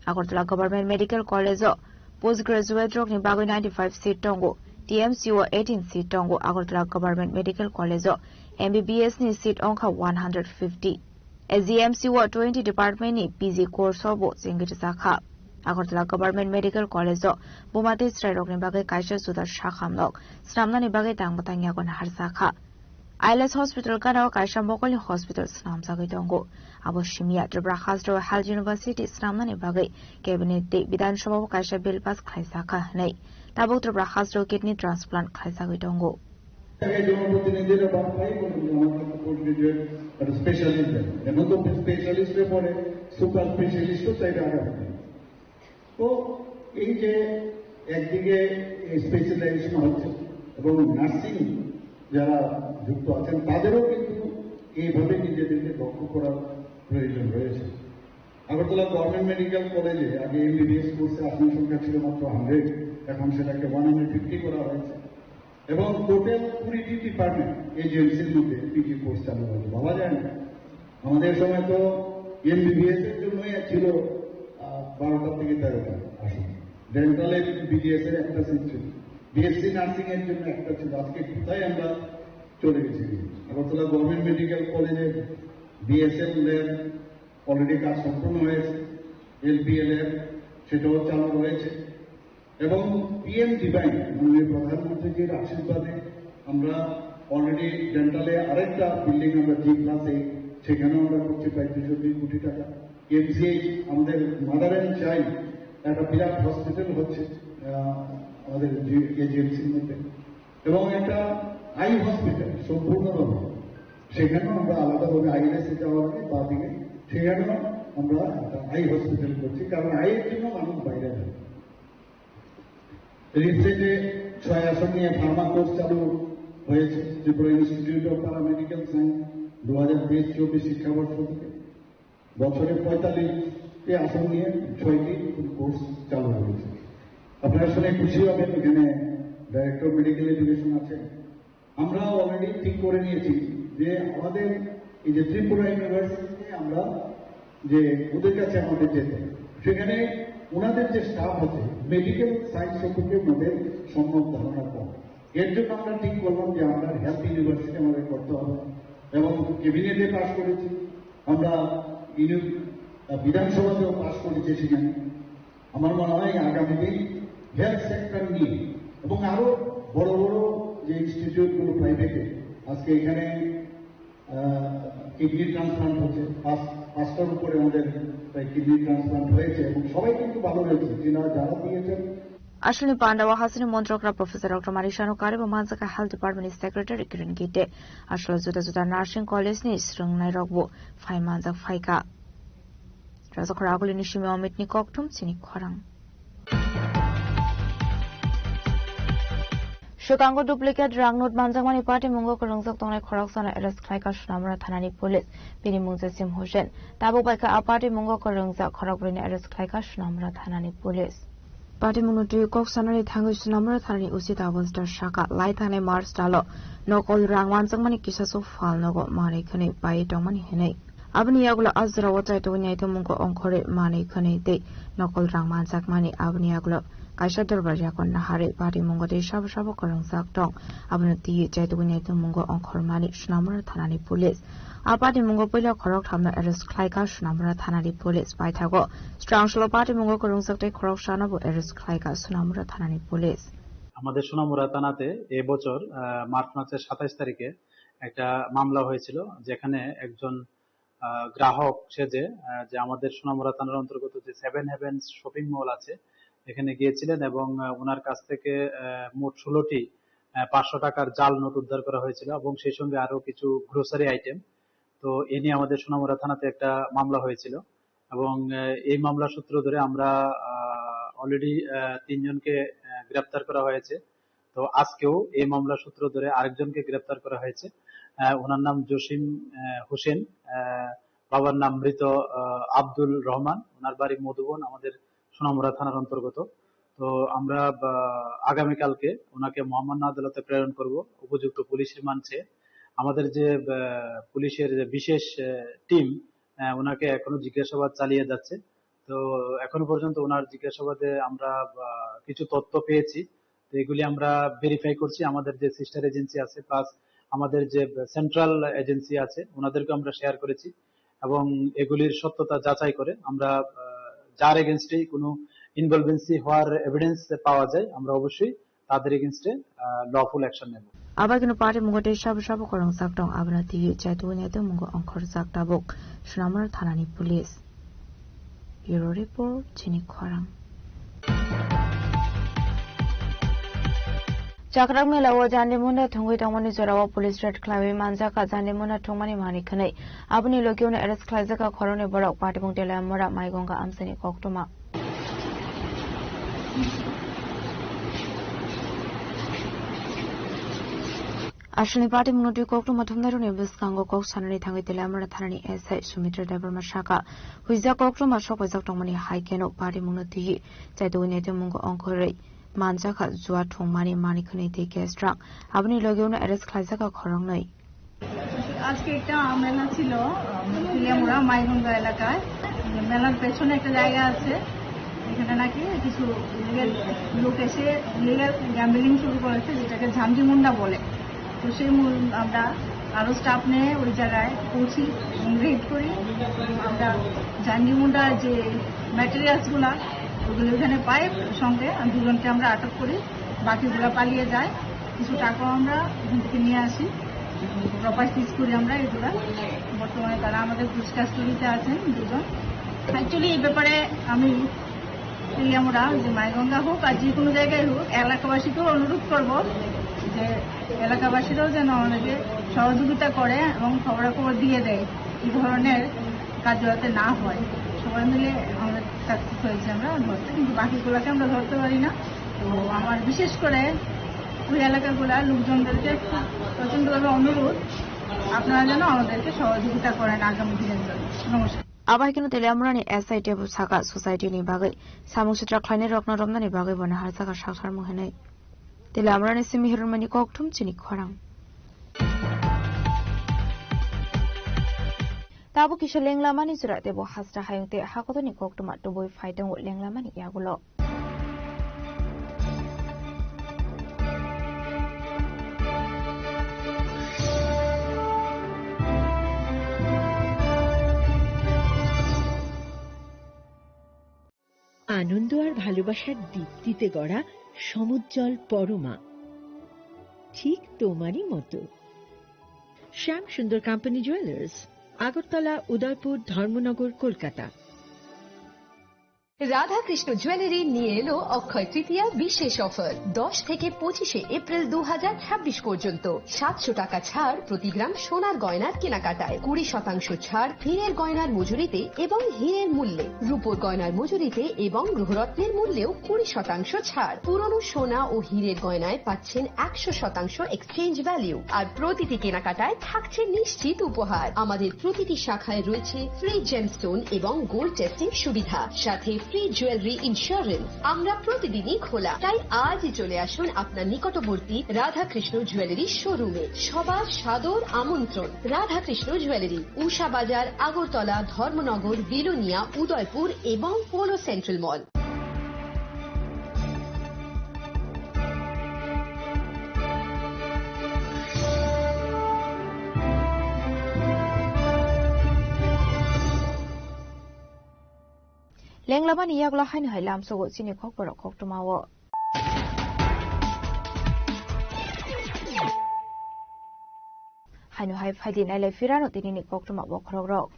Agartala Government Medical College o postgraduate rokni bagwi ninety five seat tongo, T M C o eighteen seat tongo. Agartala Government Medical College o M B B S ni seat ongkha one hundred fifty. A G M C o twenty department ni P G course o bo chengwi rwjakha. Agartala Government Medical College o buma tei chwrairokni bagwi kaisa juda sakhamlok swnamnani bagwi tangbo tangyago naharjakha. I L S Hospital gana o kaisa mokolni hospital swnamjagwi tongo. Abo simiya Tripura hasteo Health University swnamnani bagwi Cabinet tei Bidhan Sabha o kaisa bill pass khlaijakha hwnwi. Tabuk Tripura hasteo kidney transplant khlaijagwi tongo. আগে জনপ্রতিনিধিরা বাদ পাই বলুন যে আমার কাছে post graduate একটা স্পেশালিস্ট দেন, কেন তো স্পেশালিস্টে পরে সুপার স্পেশালিস্টও চাইবে আগামী দিনে। তো এই যে একদিকে স্পেশালাইজেশন হচ্ছে এবং নার্সিং যারা যুক্ত আছেন তাদেরও কিন্তু এইভাবে নিজেদেরকে দক্ষ করার প্রয়োজন রয়েছে। আগরতলা গভর্নমেন্ট মেডিকেল কলেজে আগে এমবিবিএস কোর্সে আসন সংখ্যা ছিল মাত্র হান্ড্রেড, এখন সেটাকে ওয়ান হান্ড্রেড ফিফটি করা হয়েছে এবং টোটাল কুড়িটি ডিপার্টমেন্ট এজিএমসির মধ্যে পিজি কোর্স চালু হয়েছে। ভাবা যায় না, আমাদের সময় তো এমবিবিএস এর জন্যই ছিল আহ, বারোটা থেকে তেরোটা আসন, ডেন্টাল এর বিডিএস এর একটা সিট ছিল, বিএসসি নার্সিং এর জন্য একটা ছিল। আজকে কোথায় আমরা চলে গেছি? আগরতলা গভর্নমেন্ট মেডিকেল কলেজের বিএসএম ল্যাব অলরেডি কাজ সম্পন্ন হয়েছে, এলপিএল এর সেটাও চালু রয়েছে এবং পিএম ডিভাইন মাননীয় প্রধানমন্ত্রীজির আশীর্বাদে আমরা অলরেডি ডেন্টালে আরেকটা বিল্ডিং আমরা জি প্লাস এইট, সেখানেও আমরা করছি প্রায় দুশো দুই কোটি টাকা। এমসিএইচ আমাদের মাদার অ্যান্ড চাইল্ড একটা বিরাট হসপিটাল হচ্ছে আহ, আমাদের এজিএমসির মধ্যে এবং একটা আই হসপিটাল সম্পূর্ণভাবে সেখানেও আমরা আলাদাভাবে আইএলএস এ যাওয়ার আগে বাদিকে সেখানেও আমরা একটা আই হসপিটাল করছি, কারণ আইয়ের জন্য মানুষ বাইরে যায়। রিসেন্টে ছয় আসন নিয়ে ফার্মা কোর্স চালু হয়েছে Tripura institute of paramedical science দু হাজার তেইশ চব্বিশ শিক্ষাবর্ষ থেকে। বছরে পঁয়তাল্লিশটি আসন নিয়ে ছয়টি কোর্স চালু হয়েছে। আপনারা শুনে খুশি হবেন, এখানে ডাইরেক্টর মেডিকেল এডুকেশন আছে। আমরা অলরেডি ঠিক করে নিয়েছি যে আমাদের এই যে ত্রিপুরা ইউনিভার্সিটিতে আমরা যে ওদের কাছে আমাদের যেতে, সেখানে ওনাদের যে স্টাফ আছে, মেডিকেল সায়েন্স সম্পর্কে ওনাদের সম্যক ধারণা কম। এর জন্য আমরা ঠিক করলাম যে আমরা হেলথ ইউনিভার্সিটি আমাদের করতে হবে এবং ক্যাবিনেটে পাস করেছি, আমরা ইউনি-, আহ, বিধানসভাতেও পাস করেছি। সেখানে আমার মনে হয় আগামী দিন হেলথ সেক্টর নিয়ে এবং আরো বড় বড় যে ইনস্টিটিউটগুলো প্রাইভেটে আজকে এখানে কিডনি ট্রান্সপ্লান্ট হচ্ছে, পাঁচ পাঁচটার উপরে আমাদের প্রায় কিডনি ট্রান্সপ্লান্ট হয়েছে এবং সবাই কিন্তু ভালো হয়েছে, যিনারা যারা দিয়েছেন। Aswini Panda o hasteni montrok Professor Doctor Manisha no karibo manjak health department ni secretary Kiran Gite. Aswla juda juda nursing college ni swrwngnai rok bo phai manjak phaikha. Rajakhor Aguli ni simi Amit ni kokthum chini khorang. Swkango duplicate rang note manjakmani patimungo kwrwngjak tongnai khoroksano arrest khlaikha Sonamura thanani police. Bini mung Jasim Hussain. Tabuk baikha a patimungo kwrwngjak khorokbrwini arrest khlaikha Sonamura thanani police. Patimungno twiwi kok sanani thangwi Sonamura thanani O C Double Star saka, lai thangnai March talo nokol rang manjakmani kisa sok phalnogo manwi khwnwi paiwi tongmani hwnwi. Aboni yagulo a jorao chaitugwi naitukmungo ongkhorwi manwi khwnwi tei nokol rang manjakmani. Aboni yagulo kaisa dorbar yakon naharwi patimungo tei sabo sabo kwrwngjak tong. Abono twiwi chaitugwi naitukmungo ongkhormani Sonamura thanani police. A patimungo puila khoroktham no arrest khlaikha Sonamura thanani police. Paithago Srangshalo patimungo kwrwngjak tei khoroksa no bo arrest khlaikha Sonamura thanani police. আমাদের সোনামুড়া থানাতে এবছর, আহ, মার্চ মাসের সাতাইশ তারিখে একটা মামলা হয়েছিল, যেখানে একজন, আহ, গ্রাহক সেজে, আহ, যে আমাদের সোনামুড়া থানার অন্তর্গত যে সেভেন হেভেন্স শপিং মল আছে, এখানে গিয়েছিলেন এবং, আহ, ওনার কাছ থেকে, আহ, মোট ষোলোটি, আহ, পাঁচশো টাকার জাল নোট উদ্ধার করা হয়েছিল এবং সেই সঙ্গে আরো কিছু গ্রোসারি আইটেম। তো এ নিয়ে আমাদের সোনামুড়া থানাতে একটা মামলা হয়েছিল এবং, আহ, এই মামলা সূত্র ধরে আমরা, আহ, অলরেডি, আহ, তিনজনকে, আহ, গ্রেপ্তার করা হয়েছে। তো আজকেও এই মামলা সূত্র ধরে আরেকজনকে গ্রেপ্তার করা হয়েছে। আহ, ওনার নাম জসিম, আহ, হোসেন, আহ, বাবার নাম মৃত, আহ, আব্দুল রহমান। ওনার বাড়ি মধুবন, আমাদের সোনামুড়া থানার অন্তর্গত। তো আমরা, আহ, আগামীকালকে ওনাকে মহামান্য আদালতে প্রেরণ করব উপযুক্ত পুলিশ রিমান্ড চেয়ে। আমাদের যে, আহ, পুলিশের যে বিশেষ, আহ, টিম, আহ, ওনাকে এখনো জিজ্ঞাসাবাদ চালিয়ে যাচ্ছে। তো এখনো পর্যন্ত ওনার জিজ্ঞাসাবাদে আমরা, আহ, কিছু তথ্য পেয়েছি। তো এগুলি আমরা ভেরিফাই করছি। আমাদের যে সিস্টার এজেন্সি আছে, প্লাস আমাদের যে সেন্ট্রাল এজেন্সি আছে, ওনাদেরকে আমরা শেয়ার করেছি এবং এগুলির সত্যতা যাচাই করে আমরা, আহ, যার এগেনস্টেই কোনো ইনভলভেন্সি হওয়ার এভিডেন্স পাওয়া যায়, আমরা অবশ্যই তাদের এগেনস্টে, আহ, লফুল অ্যাকশন নেব। Abai kunu party mungo tei sabo sabo kwrwngjak tong, abono twiwi chaitugwi naitukmungo ongkhorjak tabuk Sonamura thanani police. Bureau report, chini khorang. Chakrak mela o jandi munda thwngwi tongmani jorao police raid khlaiwi manjakha jandi munda thwngmani manwi khwnwi. Aboni logi uno arrest khlaijakha khoroknwi borok, patimung Teliamura, Maigonga amchaini koktwma. Aswkni patimungno twi koktwma thumnairokni bwskango kok sanani thangwi Teliamura thanani S I Sumitra Debbarma sakha, huijak koktwma sokpaijak tongmani hai kheno patimungno twiwi chaitugwi naitukmungo ongkhorwi manjakha, jua thwngmani manwi khwnwi tei cash rang. Aboni logi uno arrest khlaijakha khoroknwi. আজকে একটা মেলা ছিল, আম, তেলিয়ামুড়া মাইগঙ্গা এলাকায়। মেলার পেছনে একটা জায়গা আছে, এখানে নাকি কিছু ইলিগাল লোক এসে ইলিগাল গ্যাম্বলিং শুরু করেছে, যেটাকে ঝান্ডিমুন্ডা বলে। তো সেই মূল আমরা আরও স্টাফ নিয়ে ওই জায়গায় পৌঁছি এবং রেড করি। আমরা ঝান্ডিমুন্ডার যে ম্যাটেরিয়ালসগুলা, ওগুলো এখানে পাই, সঙ্গে দুজনকে আমরা আটক করি, বাকিগুলা পালিয়ে যায়। কিছু টাকাও আমরা এখান থেকে নিয়ে আসি, প্রপার সিজ করি আমরা এগুলা। বর্তমানে তারা আমাদের পুলিশ কাস্টডিতে আছেন দুজন। অ্যাকচুয়ালি এই ব্যাপারে আমি তেলিয়ামুড়া, যে মাইগঙ্গা হোক আর যে কোনো জায়গায় হোক, এলাকাবাসীকেও অনুরোধ করব যে এলাকাবাসীরাও যেন আমাদেরকে সহযোগিতা করে এবং খবরাখবর দিয়ে দেয় এই ধরনের কাজ যাতে না হয়। সবাই মিলে আমরা সাকসেস হয়েছি আমরা ধরতে, কিন্তু বাকিগুলোকে আমরা ধরতে পারি না। তো আমার বিশেষ করে ওই এলাকাগুলার লোকজনদেরকে খুব প্রচণ্ডভাবে অনুরোধ, আপনারা যেন আমাদেরকে সহযোগিতা করেন আগামী দিনের জন্য। নমস্কার। Abai kunu Teliamurani S I tebo saka society ni bagwi samung sitra khlainai rokno romnani bagwi bono harjaka saksarmung hinwi. Teliamurani simi hirumani kokthum chini khorang. Tabuk kisa lenglamani jora tebo hasra hayung tei hakotorni koktwma tubui phai tongo lenglamani yagulo. আনন্দ আর ভালোবাসার দীপ্তিতে গড়া সমুজ্জ্বল পরমা, ঠিক তোমারই মতো। শ্যাম সুন্দর company jewellers, Agartala, উদয়পুর, ধর্মনগর, কলকাতা। রাধাকৃষ্ণ জুয়েলারি নিয়ে এলো অক্ষয় তৃতীয়া বিশেষ অফার। দশ থেকে পঁচিশে এপ্রিল দু হাজার ছাব্বিশ পর্যন্ত সাতশো টাকা ছাড় প্রতি গ্রাম সোনার গয়নার কেনাকাটায়, কুড়ি শতাংশ ছাড় হীরের গয়নার মজুরিতে এবং হীরের মূল্যে, রূপোর গয়নার মজুরিতে এবং গ্রহরত্নের মূল্যেও কুড়ি শতাংশ ছাড়। পুরনো সোনা ও হীরের গয়নায় পাচ্ছেন একশো শতাংশ এক্সচেঞ্জ ভ্যালু, আর প্রতিটি কেনাকাটায় থাকছে নিশ্চিত উপহার। আমাদের প্রতিটি শাখায় রয়েছে ফ্রি জেমস্টোন এবং গোল্ড টেস্টিং সুবিধা, সাথে ফ্রি জুয়েলারি ইন্স্যুরেন্স আমরা প্রতিদিনই খোলা, তাই আজই চলে আসুন আপনার নিকটবর্তী রাধাকৃষ্ণ জুয়েলারি শোরুমে। সবার সাদর আমন্ত্রণ। রাধাকৃষ্ণ জুয়েলারি, উষা বাজার, আগরতলা, ধর্মনগর, বিলোনিয়া, উদয়পুর এবং polo central mall. Lenglamani yagulo haino hai lamsogo chini khokborok koktwmao. Haino hai phaidi nailai phirano tinini koktwma bokhorokrok.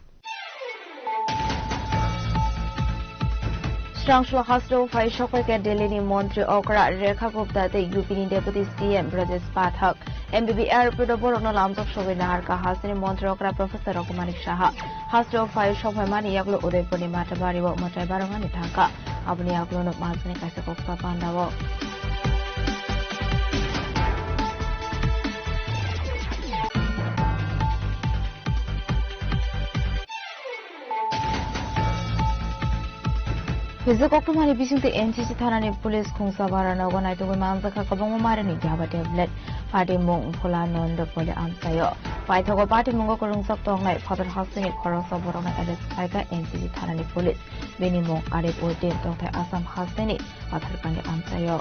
Srangsul hasteo phai sokphaikha Delhini montri okra Rekha Gupta tei U P ni deputy C M Brajesh Pathak. M B B airport o borokno lamjak sogwi naharkha hasteni montri okra Professor Raghu Manik Saha. Hasteo phai sokphaimani yagulo Udaipurni Matabari o mwtai barokmani thangkha. Aboni yagulono majani kaisa koksa pandao. Hizuk koktwmani bisingtwi N C C thanani police khungsa bara nogo naitugwi manjakha kwbangma marini yaba tablet. Party mung Bhola Nanda Poli amchaio. Paithago party mungo kwrwngjak tongnai phatar hasteni khoroksa borokno arrest khlaikha N C C thanani police. Bini mung Arif Uddin tongthai Assam hasteni Patharkandi amchaio.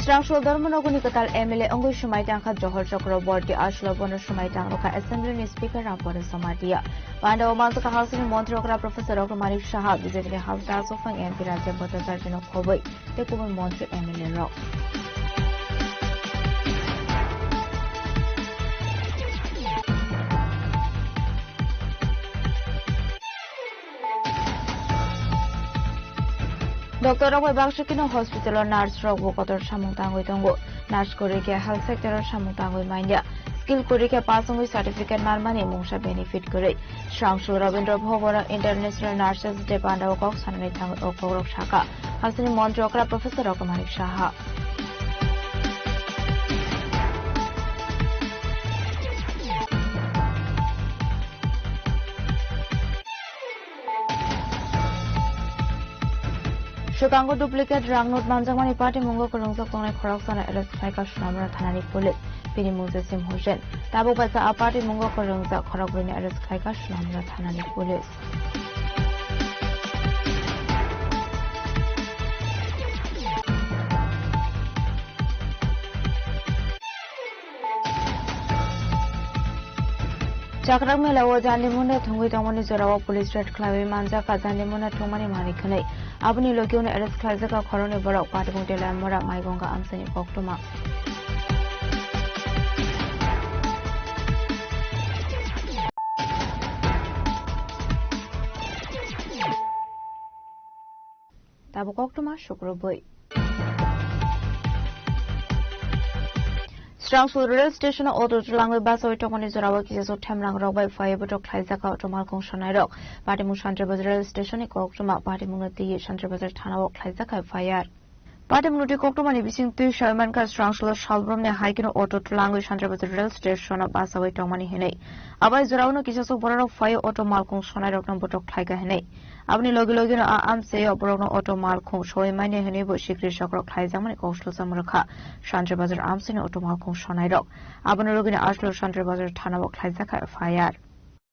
Srangsul Dharmanagorni kwtal M L A wngwi swmai tangkha Johor Chakraborty, aswlo bono swmai tangrwkha Assembly ni Speaker Ramprasad Jamatia. Pandao manjakha hasteni montri okra Professor Raghu Manik Saha, B J P ni hasta aswk phang M P Rajendra Bhattacharya no khobwi tei kubun montri M L A rok. Doctor rok bai baksa kino hospital o nurse rok bo kotor samung tangwi tongo. Nurse kwrwi khe health sector o samung tangwi manya. Skill kwrwi khe pass wngwi certificate manmani mungsa benefit kwrwi. Srangsul Rabindra Bhavan o International Nurses Day pandao kok sanani thangwi o kokrok sakha. Hasteni montri okra Professor Raghu Manik Saha. Swkango duplicate rang note manjakmani party mungo kwrwngjak tongnai khoroksano arrest khlaikha Sonamura thanani police. Bini mung Jasim Hussain. Tabuk baisa a party mungo kwrwngjak khorokbrwini arrest khlaikha Sonamura thanani police. Chakrak mela o jandi munda thwngwi tongmani jorao police raid khlaiwi manjakha jandi munda thwngmani manwi khwnwi. Aboni logi uno arrest khlaijak khoroknwi borok Patibung Telamura Maigonga amchaini koktwma. Tabuk koktwma sukrubwi. Srangsul rail station o auto twlangwi basawi tongmani jorao kisa sok themrang rok bai phaiwi botok khlaijak auto malkhung sonai rok. Patimung Santri Bazar rail station ni koktwma patimung no twi Santri Bazar thana o khlaijak F I R. Patimung no twi koktwma ni bising twi sawi mankha Srangsul o salbrumni hai kheno auto twlangwi Santri Bazar rail station o basawi tongmani hinwi. Abai jorao no kisa sok borok rok phaiwi auto malkhung sonai rok no botok khlaika hinwi. Aboni logi logi no a amchai o borok no auto malkhung soi manya hinwi bo sikri sok rok khlaijakmani kok sujak mwrwkha Santri Bazar amchai ni auto malkhung sonai rok. Aboni logi no aslo Santri Bazar thana o khlaijak F I R.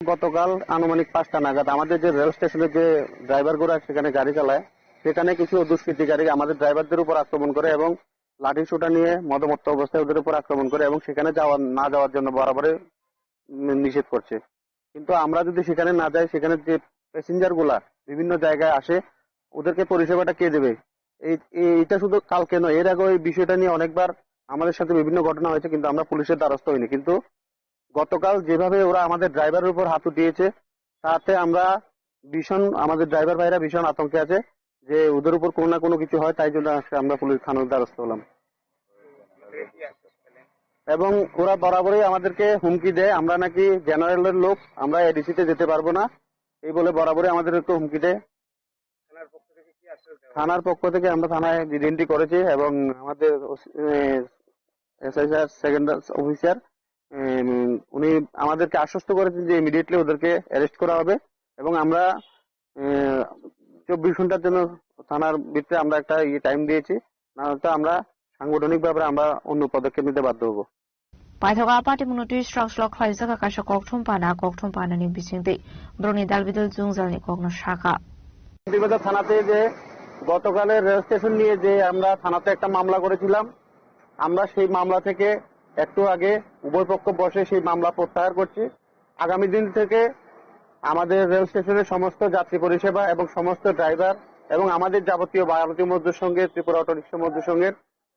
গতকাল আনুমানিক পাঁচটা নাগাদ আমাদের যে রেল স্টেশনের যে ড্রাইভারগুলো সেখানে গাড়ি চালায়, সেখানে কিছু দুষ্কৃতিকারী আমাদের ড্রাইভারদের উপর আক্রমণ করে এবং লাঠি সোটা নিয়ে মদমত্ত অবস্থায় ওদের উপর আক্রমণ করে এবং সেখানে যাওয়ার, না যাওয়ার জন্য বরাবরই নি-, নিষেধ করছে। কিন্তু আমরা যদি সেখানে না যাই, সেখানে যে প্যাসেঞ্জার গুলা বিভিন্ন জায়গায় আসে, ওদেরকে পরিষেবাটা কে দেবে? এই, এই, এটা শুধু কালকে নয়, এর আগেও এই বিষয়টা নিয়ে অনেকবার আমাদের সাথে বিভিন্ন ঘটনা হয়েছে, কিন্তু আমরা পুলিশের দ্বারস্থ হইনি। কিন্তু গতকাল যেভাবে ওরা আমাদের ড্রাইভারের উপর হাত উঠিয়েছে, তাতে আমরা ভীষণ, আমাদের ড্রাইভার ভাইরা ভীষণ আতঙ্কে আছে যে ওদের উপর কোনো না কোনো কিছু হয়, তাই জন্য আজকে আমরা পুলিশ থানার দ্বারস্থ হলাম। এবং ওরা বরাবরই আমাদেরকে হুমকি দেয়, আমরা নাকি জেনারেলের লোক, আমরা এডিসিতে যেতে পারবো না, এই বলে বরাবরই আমাদেরকে হুমকি দেয়। থানার পক্ষ থেকে আমরা থানায় ভিজিট করেছি এবং আমাদের ওসি, এ, এসআই স্যার, সেকেন্ড অফিসার, উম, উনি আমাদেরকে আশ্বস্ত করেছেন যে ইমিডিয়েটলি ওদেরকে অ্যারেস্ট করা হবে এবং আমরা, এ, চব্বিশ ঘন্টার জন্য থানার ভিতরে আমরা একটা ইয়ে টাইম দিয়েছি, না হলে তো আমরা সাংগঠনিকভাবে আমরা অন্য পদক্ষেপ নিতে বাধ্য হব। Paithago a party mungno twi srok srok khlaijak kha kaisa kokthum pana, kokthum panani bisingtwi borokni dal bidal jwngjalni kokno sakha. Shantibazar থানাতে যে গতকালের রেল স্টেশন নিয়ে যে আমরা থানাতে একটা মামলা করেছিলাম, আমরা সেই মামলা থেকে একটু আগে উভয় পক্ষ বসে সেই মামলা প্রত্যাহার করছি। আগামী দিন থেকে আমাদের রেল স্টেশনের সমস্ত যাত্রী পরিষেবা এবং সমস্ত ড্রাইভার এবং আমাদের যাবতীয় ভারতীয় মজদুর সংঘের, ত্রিপুরা অটো রিক্সা মজদুর সংঘের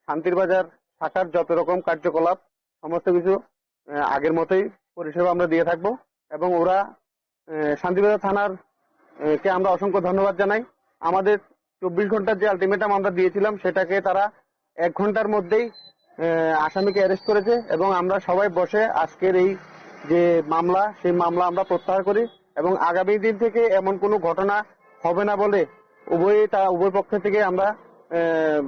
শান্তির বাজার শাখার যত রকম কার্যকলাপ, সমস্ত কিছু, আহ, আগের মতোই পরিষেবা আমরা দিয়ে থাকবো। এবং ওরা, আহ, শান্তিবাজার থানার, আহ, কে আমরা অসংখ্য ধন্যবাদ জানাই। আমাদের চব্বিশ ঘন্টার যে আলটিমেটাম আমরা দিয়েছিলাম, সেটাকে তারা এক ঘন্টার মধ্যেই, আহ, আসামিকে অ্যারেস্ট করেছে এবং আমরা সবাই বসে আজকের এই যে মামলা, সেই মামলা আমরা প্রত্যাহার করি এবং আগামী দিন থেকে এমন কোনো ঘটনা হবে না বলে উভয় তা-, উভয় পক্ষ থেকে আমরা, আহ,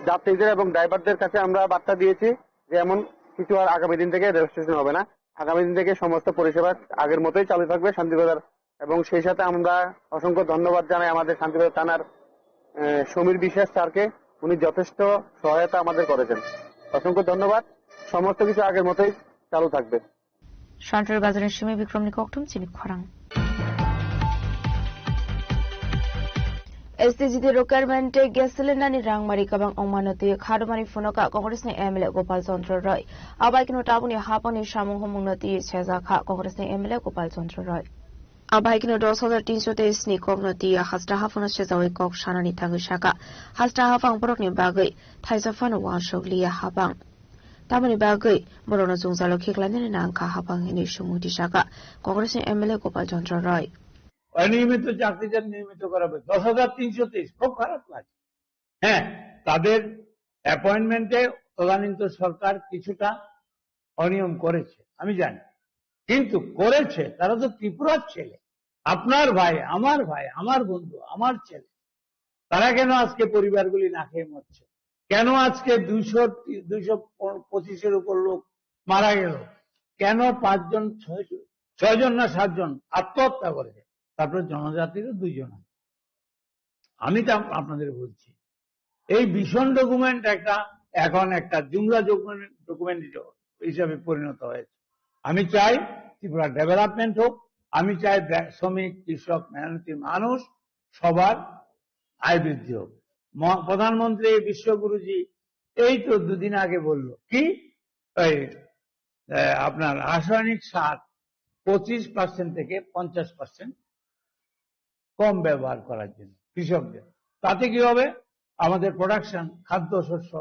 যাত্রীদের এবং ড্রাইভারদের কাছে আমরা বার্তা দিয়েছি যে এমন কিছু আর আগামী দিন থেকে রেল স্টেশন হবে না। আগামী দিন থেকে সমস্ত পরিষেবা আগের মতোই চালু থাকবে শান্তিবাজার। এবং সেই সাথে আমরা অসংখ্য ধন্যবাদ জানাই আমাদের শান্তিবাজার থানার, আহ, সমীর বিশ্বাস স্যারকে। উনি যথেষ্ট সহায়তা আমাদের করেছেন। অসংখ্য ধন্যবাদ। সমস্ত কিছু আগের মতোই চালু থাকবে। Santur Bazar ni simi Bikram ni kokthum chini khorang. S T G D requirement tei gas cylinder ni rang mari kwbang wngmano twi khadumani phunoka Congress ni M L A Gopal Chandra Roy. Abai kheno tabukni hapangni samung humungno twi sejak kha Congress ni M L A Gopal Chandra Roy. Abai kheno dos hajar tinso tei sni kokno twi hasta haphano sejawi kok sanani thangwi saka, hasta haphang borokni bagwi thaisa phano uansuk liya hapang. Tamoni bagwi borokno jwngjalo khiklainani nangkha hapang hinwi sumung tisaka Congress ni M L A Gopal Chandra Roy. অনিয়মিত চাকরিদের নিয়মিত করা হবে। দশ হাজার তিনশো তেইশ, খুব খারাপ লাগে। হ্যাঁ, তাদের অ্যাপয়েন্টমেন্টে তদানীন্ত সরকার কিছুটা অনিয়ম করেছে, আমি জানি, কিন্তু করেছে। তারা তো ত্রিপুরার ছেলে, আপনার ভাই, আমার ভাই, আমার বন্ধু, আমার ছেলে। তারা কেন আজকে পরিবারগুলি না খেয়ে মরছে? কেন আজকে দুইশো, দুইশো পঁচিশের উপর লোক মারা গেল? কেন পাঁচজন, ছয়জন, ছয়জন না সাতজন আত্মহত্যা করেছে? তারপরে জনজাতিরও দুইজন আছে। আমি তা আপনাদের বলছি, এই ভিশন ডকুমেন্ট একটা, এখন একটা জুমলা ডকুমেন্ট, ডকুমেন্ট হিসেবে পরিণত হয়েছে। আমি চাই ত্রিপুরা ডেভেলপমেন্ট হোক, আমি চাই ব্য-, শ্রমিক, কৃষক, মেহনতি মানুষ সবার আয় বৃদ্ধি হোক। ম-, প্রধানমন্ত্রী বিশ্বগুরুজি এই তো দুদিন আগে বলল কি, এই, আহ, আপনার রাসায়নিক সার পঁচিশ পার্সেন্ট থেকে পঞ্চাশ পার্সেন্ট কম ব্যবহার করার জন্য কৃষকদের। তাতে কি হবে? আমাদের প্রোডাকশন, খাদ্যশস্য,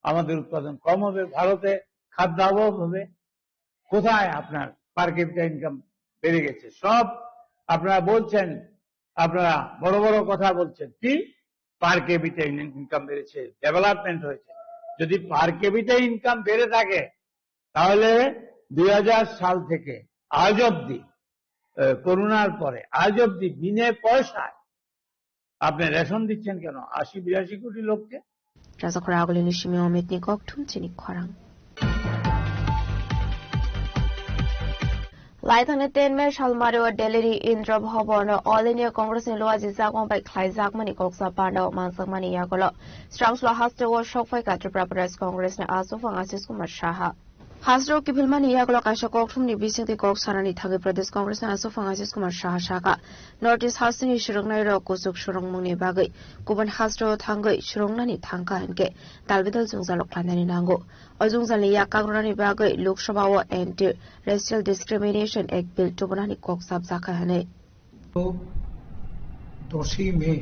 আমাদের উৎপাদন কম হবে। ভারতে খাদ্য অভাব হবে। কোথায় আপনার পার ক্যাপিটা ইনকাম বেড়ে গেছে? সব আপনারা বলছেন, আপনারা বড় বড় কথা বলছেন, কি পার ক্যাপিটা ইনকাম বেড়েছে, ডেভেলপমেন্ট হয়েছে। যদি পার ক্যাপিটা ইনকাম বেড়ে থাকে, তাহলে দুই হাজার সাল থেকে আজ অবধি, আহ, করোনার পরে আজ অবধি বিনা পয়সায় আপনি রেশন দিচ্ছেন কেন আশি বিরাশি কোটি লোককে? Rajakhor Agulini simi Omit ni kokthum chini khorang. Laithangni ten May salmario Delhi ni Indra Bhavan o All India Congress ni luaji jagong bai khlaijakmani koksa pandao manjakmani yagulo srangsulo hasteo sokphaikha Tripura Pradesh Congress ni achukphang Ashish Kumar Saha. Hasteo kiphilmani yagulo kaisa kokthumni bisingtwi kok sanani thangwi Pradesh Congress ni achukphang Ashish Kumar Saha sakha, North East hasteni swrwngnairok kuchuk swrwngmungni bagwi kubun hasteo thangwi swrwngnani thangkha hinkhe dalbidal jwngjalo khlainani nango. O jwngjalni yak kakrwnani bagwi Lok Sabha o Anti-Racial Discrimination Act Bill tubunani kok chapjakha hwnwi. দশই মে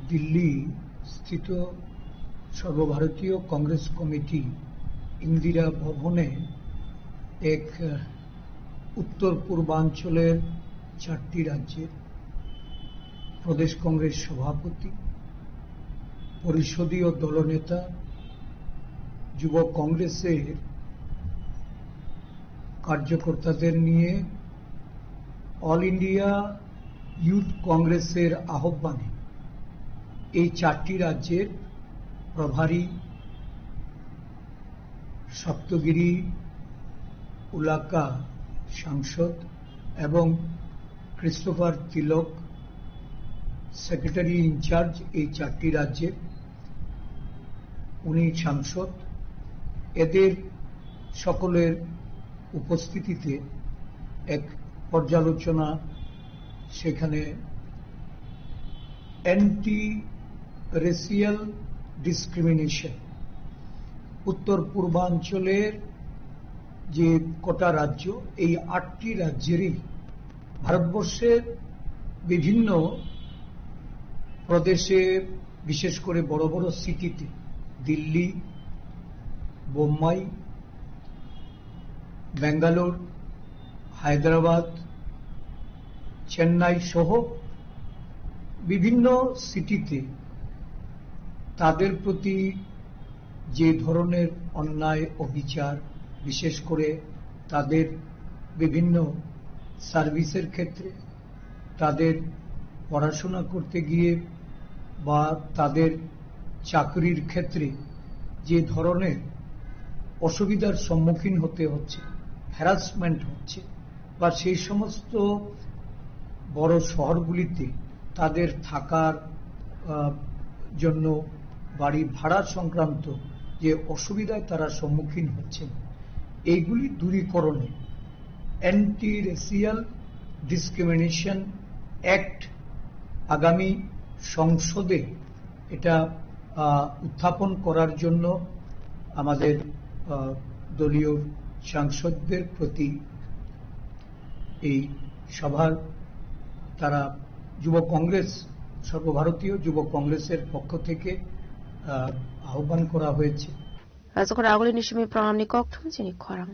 দিল্লি স্থিত সর্বভারতীয় কংগ্রেস কমিটি ইন্দিরা ভবনে এক, আহ, উত্তর পূর্বাঞ্চলের চারটি রাজ্যের প্রদেশ কংগ্রেস সভাপতি, পরিষদীয় দলনেতা, যুব কংগ্রেসের কার্যকর্তাদের নিয়ে অল ইন্ডিয়া ইউথ কংগ্রেসের আহ্বানে এই চারটি রাজ্যের প্রভারী সপ্তগিরি উলাকা সাংসদ এবং ক্রিস্টোফার তিলক, সেক্রেটারি ইনচার্জ এই চারটি রাজ্যের, উনি সাংসদ। এদের সকলের উপস্থিতিতে এক পর্যালোচনা সেখানে অ্যান্টি রেসিয়াল ডিসক্রিমিনেশন, উত্তর পূর্বাঞ্চলের যে কটা রাজ্য, এই আটটি রাজ্যেরই ভারতবর্ষের বিভিন্ন প্রদেশে, বিশেষ করে বড় বড় সিটিতে, দিল্লি, বোম্বাই, ব্যাঙ্গালোর, হায়দ্রাবাদ, চেন্নাই সহ বিভিন্ন সিটিতে তাদের প্রতি যে ধরনের অন্যায় অবিচার, বিশেষ করে তাদের বিভিন্ন সার্ভিসের ক্ষেত্রে, তাদের পড়াশোনা করতে গিয়ে বা তাদের চাকরির ক্ষেত্রে যে ধরনের অসুবিধার সম্মুখীন হতে হচ্ছে, হ্যারাসমেন্ট হচ্ছে, বা সেই সমস্ত বড় শহরগুলিতে তাদের থাকার, আহ, জন্য বাড়ি ভাড়া সংক্রান্ত যে অসুবিধায় তারা সম্মুখীন হচ্ছেন, এইগুলি দূরীকরণে অ্যান্টি রেসিয়াল ডিসক্রিমিনেশন অ্যাক্ট আগামী সংসদে এটা, আহ, উত্থাপন করার জন্য আমাদের, আহ, দলীয় সাংসদদের প্রতি এই সভার তারা যুব কংগ্রেস, সর্বভারতীয় যুব কংগ্রেসের পক্ষ থেকে, আহ, আহ্বান করা হয়েছে। Rajakhor agulini simi pranamni kokthum chini khorang.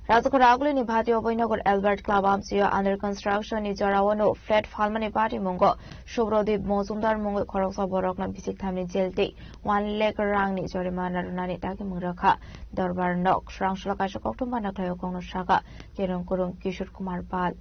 Rajakhor agulini Bhati Obhainagar Albert Club amchio under construction ni jorao no flat phalmani patimungo Subrodip Mojumdar mungwi khoroksa borokno bisik thamni jail tei one lakh rangni jorimana rwnani dagimung rwkha. Dorbar nok srangsola kaisa kokthum bana khlaio kokno saka Kerong Kurung Kishore Kumar Pal.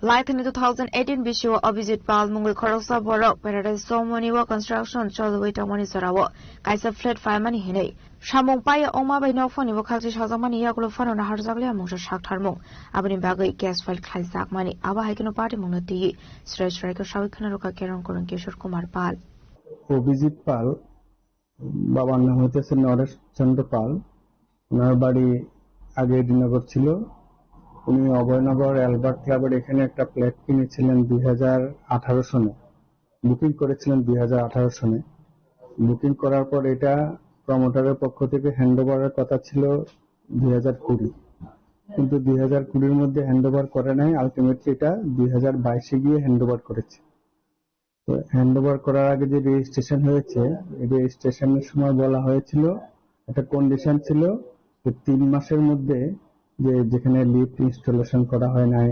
Laithani two thousand eighteen bisio Abhijit Pal mungwi khoroksa borok Paradise Chowmani o construction cholwi tongmani jorao kaisa flat phaimani hinwi samung paiya wngma bai nokphani bwkhakchi sajakmani yagulo phano naharjakliya mungsa saktharmung. Aboni bagwi case file khlaijakmani abo hai kheno party mungno twiwi srai srai khe sawi khna rwkha Kerong Kurung Kishore Kumar Pal. Abhijit Pal, বাবার নাম হইতেছে নরেশ চন্দ্র পাল। ওনার বাড়ি আগে এডিনগর ছিল। উনি অভয়নগর অ্যালবার্ট ক্লাবের এখানে একটা ফ্ল্যাট কিনেছিলেন দুই হাজার আঠারো সনে, বুকিং করেছিলেন দুই হাজার আঠারো সনে। বুকিং করার পর এটা প্রমোটারের পক্ষ থেকে হ্যান্ড ওভারের কথা ছিল দুই হাজার কুড়ি, কিন্তু দুই হাজার কুড়ির মধ্যে হ্যান্ড ওভার করে নাই। আলটিমেটলি এটা দুই হাজার বাইশে গিয়ে হ্যান্ড ওভার করেছে। তো হ্যান্ড ওভার করার আগে যে রেজিস্ট্রেশন হয়েছে, এই রেজিস্ট্রেশনের সময় বলা হয়েছিল, একটা কন্ডিশন ছিল যে তিন মাসের মধ্যে যে যেখানে লিফট ইনস্টলেশন করা হয় নাই,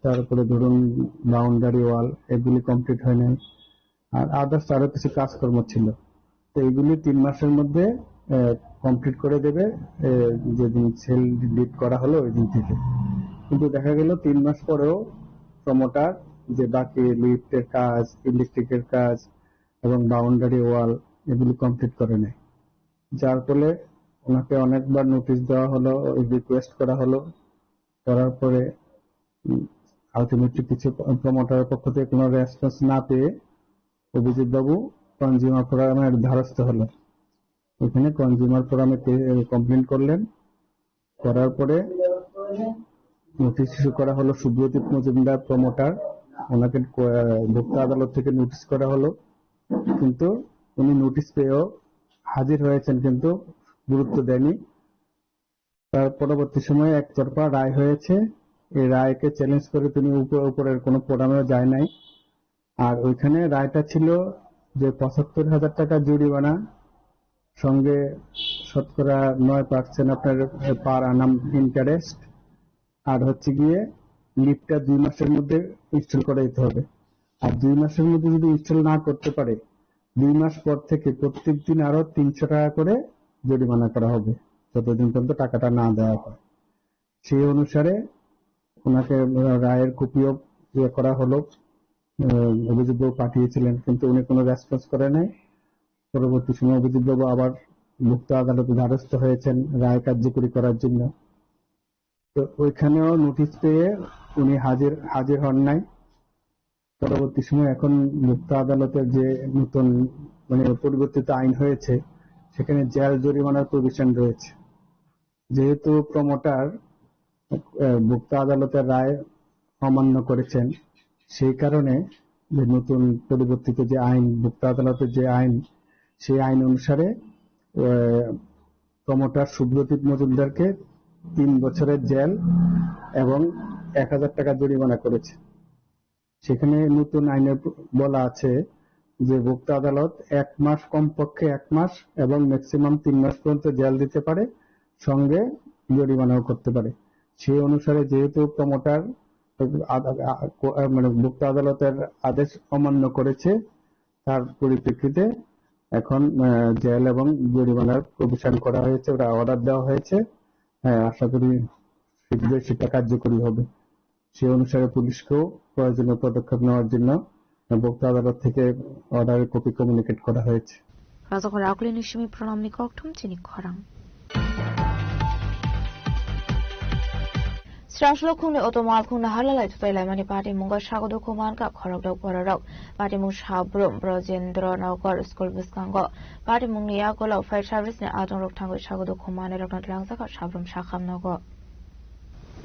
তারপরে ধরুন বাউন্ডারি ওয়াল, এগুলি কমপ্লিট হয় নাই, আর আদার্স আরো কিছু কাজকর্ম ছিল। তো এইগুলি তিন মাসের মধ্যে কমপ্লিট করে দেবে, আহ, যেদিন সেল ডিড করা হলো ওই দিন থেকে। কিন্তু দেখা গেল তিন মাস পরেও প্রমোটার যে বাকি লিফটের কাজ, ইলেকট্রিকের কাজ এবং বাউন্ডারি ওয়াল, এগুলি কমপ্লিট করে নেয়, যার ফলে ওনাকে অনেকবার নোটিশ দেওয়া হলো, রিকোয়েস্ট করা হলো, করার পরে আলটিমেটলি কিছু প্রমোটারের পক্ষ থেকে কোনো রেসপন্স না পেয়ে অভিজিৎ বাবু কনজিউমার ফোরামের দ্বারস্থ হলেন। এখানে কনজিউমার ফোরামে কমপ্লেন করলেন, করার পরে নোটিশ ইস্যু করা হলো সুব্রদীপ মজুমদার প্রমোটার, ওনাকে ক-, ভোক্তা আদালত থেকে নোটিশ করা হলো, কিন্তু উনি নোটিশ পেয়েও হাজির হয়েছেন, কিন্তু গুরুত্ব দেয়নি। তার পরবর্তী সময়ে একতরফা রায় হয়েছে। এই রায়কে চ্যালেঞ্জ করে তিনি উপ-, উপরের কোনো ফোরামেও যায় নাই। আর ওইখানে রায়টা ছিল যে পঁচাত্তর হাজার টাকা জরিমানা, সঙ্গে শতকরা নয় পার্সেন্ট আপনার পার আনাম ইন্টারেস্ট, আর হচ্ছে গিয়ে লিফটটা দুই মাসের মধ্যে ইনস্টল করে দিতে হবে। আর দুই মাসের মধ্যে যদি ইনস্টল না করতে পারে, দুই মাস পর থেকে প্রত্যেক দিন আরো তিনশো টাকা করে জরিমানা করা হবে, যতদিন পর্যন্ত টাকাটা না দেওয়া হয়। সেই অনুসারে ওনাকে রায়ের কপিও ইয়ে করা হলো, আহ, অভিযোগবাবু পাঠিয়েছিলেন, কিন্তু উনি কোনো রেসপন্স করে নাই। পরবর্তী সময় অভিযোগবাবু আবার ভোক্তা আদালতে দ্বারস্থ হয়েছেন রায় কার্যকরী করার জন্য। তো ওইখানেও নোটিশ পেয়ে উনি হাজির হাজির হন নাই। পরবর্তী সময় এখন ভোক্তা আদালতের যে নতুন, মানে, পরিবর্তিত আইন হয়েছে, সেখানে জেল জরিমানার প্রভিশন রয়েছে। যেহেতু প্রমোটার ভোক্তা আদালতের রায় অমান্য করেছেন, সেই কারণে যে নতুন পরিবর্তিত যে আইন, ভোক্তা আদালতের যে আইন, সেই আইন অনুসারে প্রমোটার সুব্রদীপ মজুমদারকে তিন বছরের জেল এবং এক হাজার টাকা জরিমানা করেছে। সেখানে নতুন আইনে বলা আছে যে ভোক্তা আদালত এক মাস, কমপক্ষে এক মাস এবং ম্যাক্সিমাম তিন মাস পর্যন্ত জেল দিতে পারে, সঙ্গে জরিমানাও করতে পারে। সেই অনুসারে যেহেতু প্রমোটার আদা-, আ-, কো-, আ, মানে, ভোক্তা আদালতের আদেশ অমান্য করেছে, তার পরিপ্রেক্ষিতে এখন, আহ, জেল এবং জরিমানার প্রভিশন করা হয়েছে, ওরা অর্ডার দেওয়া হয়েছে। হ্যাঁ, আশা করি শীঘ্রই সেটা কার্যকরী হবে। সে অনুসারে পুলিশকেও প্রয়োজনীয় পদক্ষেপ নেওয়ার জন্য ভোক্তা আদালত থেকে অর্ডারের কপি কমিউনিকেট করা হয়েছে। Rajakhor Akuli ni simi pranamni kokthum chini khorang. Srangslok khungni auto malkhung naharlalai thutai laimani patimungo sago dukhu mankha khorokdok bororok. Patimung Sabrum, Brojendra Nagar school bwskango. Patimungni yagulo fire service ni adongrok thangwi sago dukhu manwirokno twlangjak kha Sabrum sakham nogo.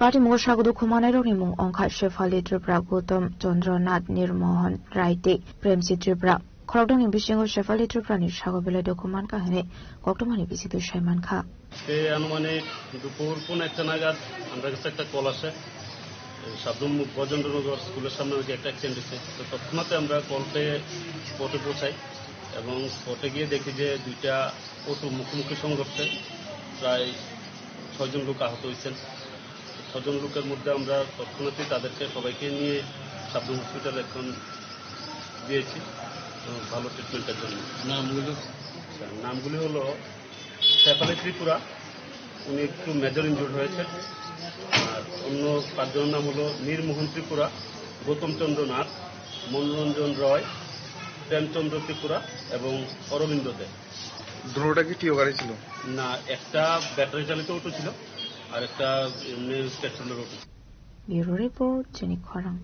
Patimungo sago dukhu manwirokni mung wngkha Shefali Tripura, Gautam Chandra Nath, Nirmohan Rai tei Premsi Tripura. Khorokdokni bisingo Shefali Tripurani sago belai dukhu mankha hwnwi koktwmani bisingtwi sai mankha. আজকে আনুমানিক দুপুর পৌনে একটা নাগাদ আমার কাছে একটা কল আসে, এই সাবরুম ব্রজেন্দ্রনগর স্কুলের সামনে নাকি একটা অ্যাক্সিডেন্ট হয়েছে। তো তৎক্ষণাৎ আমরা কল পেয়ে স্পটে পৌঁছাই এবং স্পটে গিয়ে দেখি যে দুইটা অটো মুখোমুখি সংঘর্ষে প্রায় ছয়জন লোক আহত হয়েছেন। ছজন লোকের মধ্যে আমরা তৎক্ষণাৎই তাদেরকে সবাইকে নিয়ে সাবরুম হসপিটাল এখন দিয়েছি, তো ভালো ট্রিটমেন্টের জন্য। নামগুলো? আচ্ছা, নামগুলি হলো শেফালি ত্রিপুরা, উনি একটু মেজর ইনজুর্ড হয়েছে। আর অন্য পাঁচজনের নাম হলো নীরমোহন ত্রিপুরা, গৌতম চন্দ্র নাথ, মনোরঞ্জন রয়, প্রেমচন্দ্র ত্রিপুরা এবং অরবিন্দ দে। দুটোটা কি টিও গাড়ি ছিল? না, একটা ব্যাটারি চালিত অটো ছিল, আর একটা এমনি পেট্রোলের auto. Bureau Report, Chini Khorang.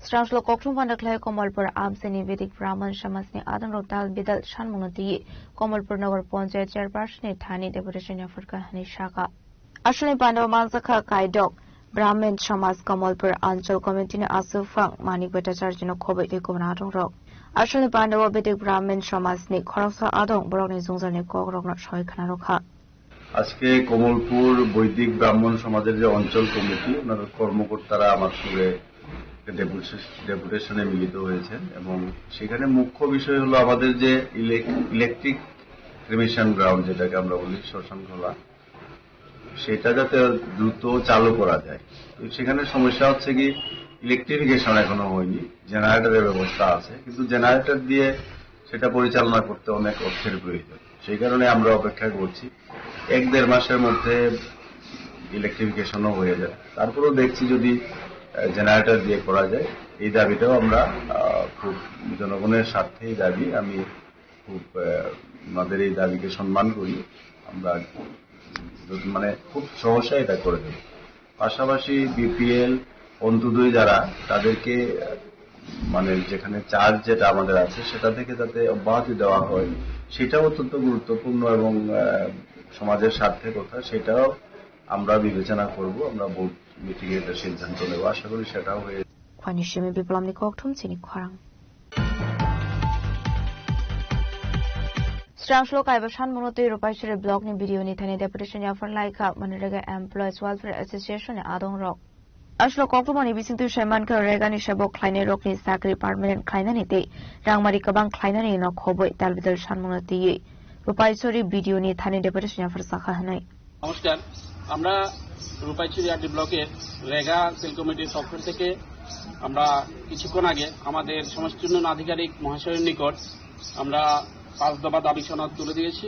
Srangslok kokthum panda khlai Komolpur amsini Vedic Brahman Samajni adongrok dal bidal sanmungno twiwi Komolpur Nagar Panchayat Chairperson ni thani deputation yaphar kha hwnwi sakha. Asalni pandao manjakha kaidok Brahmin Samaj Komolpur Anchal Committee ni aswk phang Manik Bhattacharya no khobwi tei kubun adongrok. Asalni pandao Vedic Brahmin Samaj ni khoroksa adong borokni jwngjalni kokrokno soi khna rwkha. আজকে কমলপুর বৈদিক ব্রাহ্মণ সমাজের যে অঞ্চল কমিটি, ওনার কর্মকর্তারা আমার সঙ্গে একটা ডেপুটেশ-, ডেপুটেশনে মিলিত হয়েছেন এবং সেখানে মুখ্য বিষয় হলো আমাদের যে ইলেক-, ইলেকট্রিক ক্রিমেশন গ্রাউন্ড, যেটাকে আমরা বলি শ্মশান খোলা, সেটা যাতে দ্রুত চালু করা যায়। তো সেখানে সমস্যা হচ্ছে কি, ইলেকট্রিফিকেশন এখনো হয়নি, জেনারেটরের ব্যবস্থা আছে, কিন্তু জেনারেটর দিয়ে সেটা পরিচালনা করতে অনেক অর্থের প্রয়োজন। সেই কারণে আমরা অপেক্ষা করছি, এক দেড় মাসের মধ্যে ইলেকট্রিফিকেশনও হয়ে যাবে। তারপরেও দেখছি যদি, আহ, জেনারেটর দিয়ে করা যায়, এই দাবিটাও আমরা, আহ, খুব জনগণের স্বার্থেই দাবি। আমি খুব, আহ, ওনাদের এই দাবিকে সম্মান করি। আমরা যদি, মানে, খুব সহসায় এটা করে দেব। পাশাপাশি বিপিএল, অন্ত্যোদয় যারা, তাদেরকে, আহ, মানে, যেখানে চার্জ যেটা আমাদের আছে, সেটা থেকে যাতে অব্যাহতি দেওয়া হয়, সেটাও অত্যন্ত গুরুত্বপূর্ণ এবং, আহ, সমাজের স্বার্থে কথা, সেটাও আমরা বিবেচনা করব। আমরা বোর্ড মিটিংয়ে এটা সিদ্ধান্ত নেব, আশা করি সেটাও হয়ে Khwani simi Biplamni kokthum chini khorang. Srangslok kaiba sanmungno twi Rupaisuri block ni B D O ni thani deputation yaphar laikha Manrega Employees Welfare Association ni adongrok. Aswk koktwmani bisingtwi sai mankha, Rega ni sabo khlainai rokni chakri permanent khlainani tei rangmari kwbang khlainani no khobwi dalbidal sanmungno twiwi Rupaisuri B D O ni thani deputation yaphar sakha hwnwi. নমস্কার, আমরা রূপাইছড়ি আরডি ব্লকের রেগা সেল কমিটির পক্ষ থেকে আমরা কিছুক্ষণ আগে আমাদের সমাজচুন্নয়ন আধিকারিক মহাশয়ের নিকট আমরা পাঁচ দফা দাবি সনদ তুলে দিয়েছি।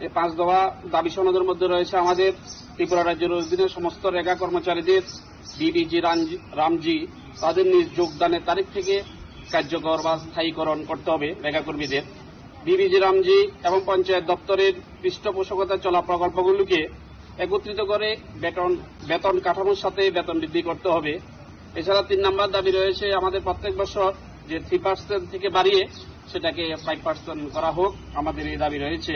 এই পাঁচ দফা দাবি সনদের মধ্যে রয়েছে আমাদের ত্রিপুরা রাজ্যের অধীনে সমস্ত রেগা কর্মচারীদের বিবিজি রামজি, রামজি তাদের নিজ যোগদানের তারিখ থেকে কার্যকর বা স্থায়ীকরণ করতে হবে লেখা কর্মীদের। বিবিজি রামজি এবং পঞ্চায়েত দপ্তরের পৃষ্ঠপোষকতা চলা প্রকল্পগুলোকে একত্রিত করে বেতন, বেতন কাঠামোর সাথে বেতন বৃদ্ধি করতে হবে। এছাড়া তিন নম্বর দাবি রয়েছে আমাদের প্রত্যেক বছর যে থ্রি পার্সেন্ট থেকে বাড়িয়ে সেটাকে ফাইভ পার্সেন্ট করা হোক, আমাদের এই দাবি রয়েছে।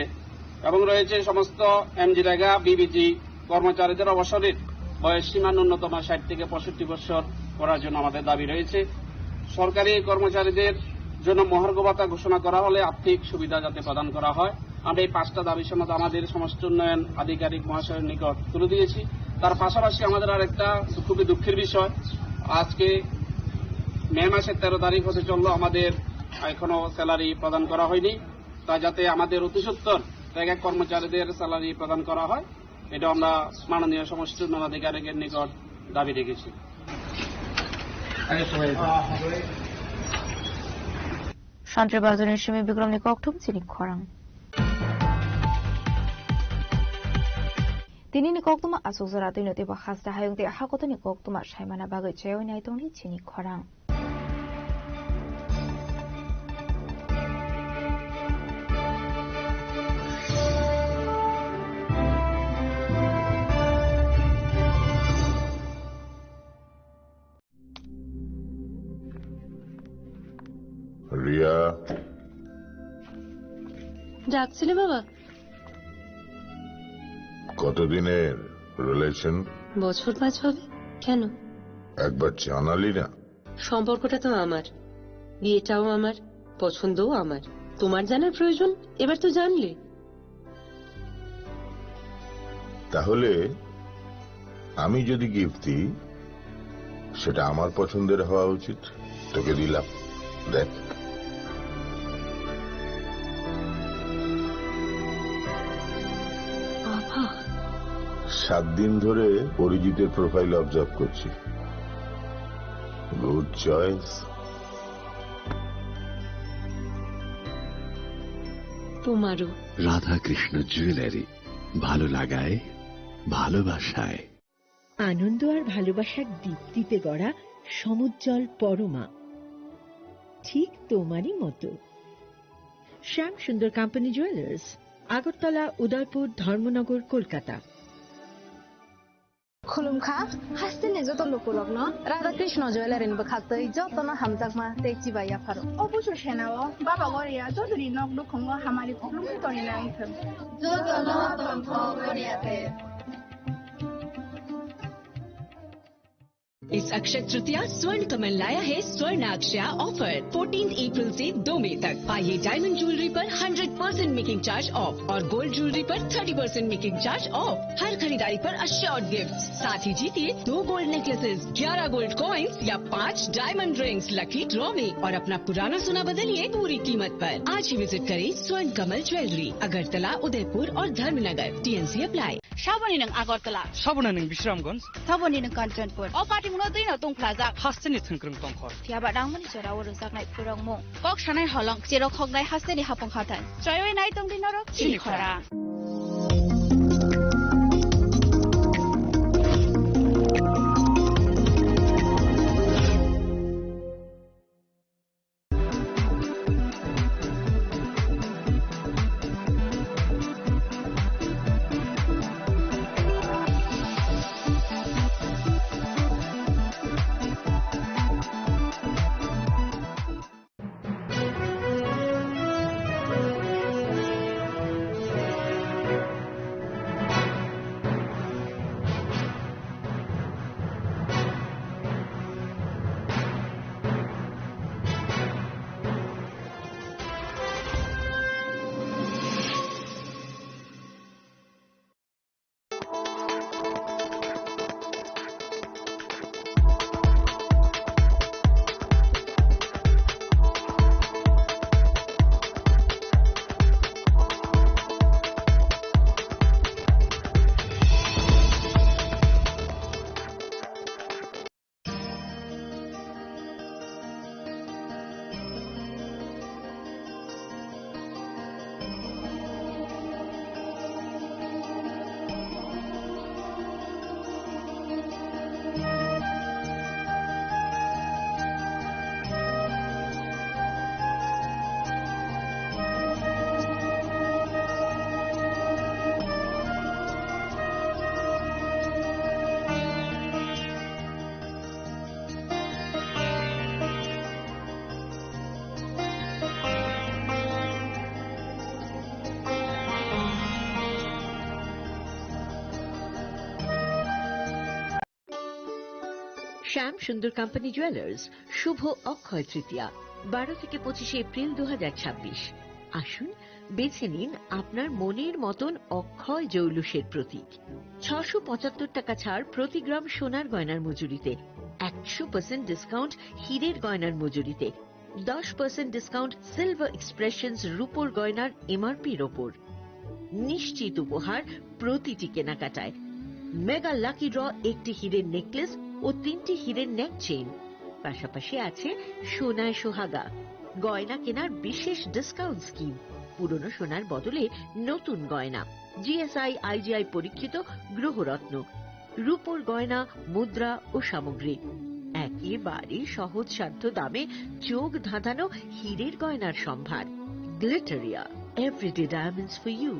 এবং রয়েছে সমস্ত এমজিরেগা, বিবিজি কর্মচারীদের অবসরের বয়স সীমা ন্যূনতম ষাট থেকে পঁয়ষট্টি বছর করার জন্য আমাদের দাবি রয়েছে। সরকারি কর্মচারীদের জন্য মহার্ঘ ভাতা ঘোষণা করা হলে আর্থিক সুবিধা যাতে প্রদান করা হয়, আমরা এই পাঁচটা দাবি সনদ আমাদের সমষ্টি উন্নয়ন আধিকারিক মহাশয়ের নিকট তুলে দিয়েছি। তার পাশাপাশি আমাদের আর একটা খুবই দুঃখের বিষয়, আজকে মে মাসের তেরো তারিখ হতে চললো, আমাদের এখনো স্যালারি প্রদান করা হয়নি। তা যাতে আমাদের অতি সত্বর জায়গা কর্মচারীদের স্যালারি প্রদান করা হয়, এটা আমরা মাননীয় সমষ্টি উন্নয়ন আধিকারিকের নিকট দাবি রেখেছি। Santre Bazar ni simi Bikram ni kokthum chini khorang. Tini ni koktuma asuk jora twi no tei bo hasta hayung tei hakotoni koktuma saimana bagwi chaywi nai tongni chini khorang. Riya. ডাকছিলে বাবা? কতদিনের রিলেশন? বছর পাঁচ হবে। কেন? একবার জানালি না। সম্পর্কটা তো আমার, বিয়েটাও আমার, পছন্দও আমার। তোমার জানার প্রয়োজন? এবার তো জানলে। তাহলে আমি যদি গিফট দিই, সেটা আমার পছন্দের হওয়া উচিত। তোকে দিলাম, দেখ। বাবা। সাত দিন ধরে অরিজিতের প্রোফাইল অবজার্ভ করছি। Good choice. তোমারও। রাধাকৃষ্ণ জুয়েলারি, ভালো লাগায়, ভালোবাসায়। আনন্দ আর ভালোবাসার দীপ্তিতে গড়া সমুজ্জ্বল পরমা, ঠিক তোমারই মতো। শ্যাম সুন্দর কোম্পানি জুয়েলার্স, আগরতলা, উদয়পুর, ধর্মনগর, Kolkata. Khulumkha, hasteni joto lukurokno Radha Krishna Jewellery ni bwkhaktwi jotono hamjakma tei chibai yapharo. O busu senao Baba Goria jotoni nok nukhungo hamari khulumwi tongwi nang thung. Jotono tongthok Goria te. इस अक्षय तृतीया स्वर्ण कमल लाया है स्वर्ण अक्षया offer. Fourteen April से दो मई तक पाइए डायमंड ज्वेलरी पर hundred percent making charge off और गोल्ड ज्वेलरी पर thirty percent making charge off. हर खरीदारी पर अश्योर्ड गिफ्ट, साथ ही जीतिए दो गोल्ड नेकलेसेस, ग्यारह गोल्ड कॉइंस या पाँच डायमंड रिंग्स लकी ड्रॉ में और अपना पुराना सोना बदलिए पूरी कीमत पर। आज ही विजिट करें स्वर्ण कमल ज्वेलरी, अगरतला, उदयपुर और Dharmanagar. TNC apply. Saboni nwng Agartala. Saboni nwng Bisramganj. Saboni nwng Kanchanpur. O patimungno twi no tungphlajak. Hasteni thwngkwrwng tongkhor. Phiya ba nangmani jorao rwjaknai phwrwngmung. Kok sanai holong, cherok hoknai hasteni hapung hathai. Choiwi nai tongdi norok chini khorang. শ্যাম সুন্দর company jewellers, শুভ অক্ষয় তৃতীয়া, বারো থেকে পঁচিশে এপ্রিল দু হাজার ছাব্বিশ। আসুন, বেছে নিন আপনার মনের মতন অক্ষয় জৌলুসের প্রতীক। ছশো পঁচাত্তর টাকা ছাড় প্রতি গ্রাম সোনার গয়নার মজুরিতে, একশো পার্সেন্ট ডিসকাউন্ট হীরের গয়নার মজুরিতে, দশ পার্সেন্ট ডিসকাউন্ট সিলভার এক্সপ্রেশনস রূপোর গয়নার এমআরপির ওপর। নিশ্চিত উপহার প্রতিটি কেনাকাটায়। মেগা লাকি ড্র, একটি হীরের নেকলেস ও তিনটি হীরের নেক চেইন। পাশাপাশি আছে সোনায় সোহাগা, গয়না কেনার বিশেষ ডিসকাউন্ট স্কিম, পুরনো সোনার বদলে নতুন গয়না, জিএসআই আইজিআই পরীক্ষিত গ্রহরত্ন, রূপোর গয়না, মুদ্রা ও সামগ্রী। একেবারে সহজসাধ্য দামে চোখ ধাঁধানো হীরের গয়নার সম্ভার। Glitteria, everyday diamonds for you.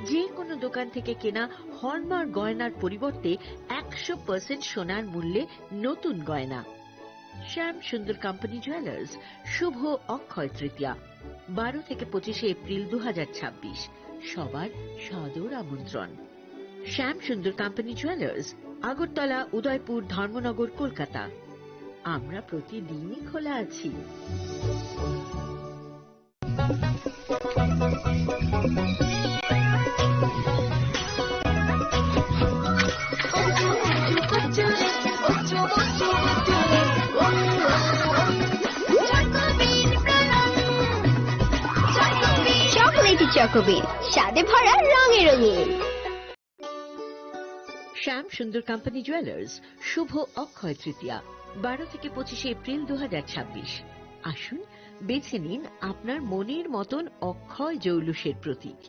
যে কোনো দোকান থেকে কেনা হলমার্ক গয়নার পরিবর্তে একশো পার্সেন্ট সোনার মূল্যে নতুন গয়না। শ্যাম সুন্দর কোম্পানি জুয়েলার্স, শুভ অক্ষয় তৃতীয়া, বারো থেকে পঁচিশে এপ্রিল দু হাজার ছাব্বিশ। সবার সাদর আমন্ত্রণ। শ্যাম সুন্দর কোম্পানি জুয়েলার্স, আগরতলা, উদয়পুর, ধর্মনগর, কলকাতা। আমরা প্রতিদিনই খোলা আছি। চকোলেটি চকোবিন, স্বাদে ভরা, রঙে রঙিন। শ্যাম সুন্দর কোম্পানি জুয়েলার্স, শুভ অক্ষয় তৃতীয়া, বারো থেকে পঁচিশে এপ্রিল দু হাজার ছাব্বিশ। আসুন, বেছে নিন আপনার মনের মতন অক্ষয় জৌলুসের প্রতীক।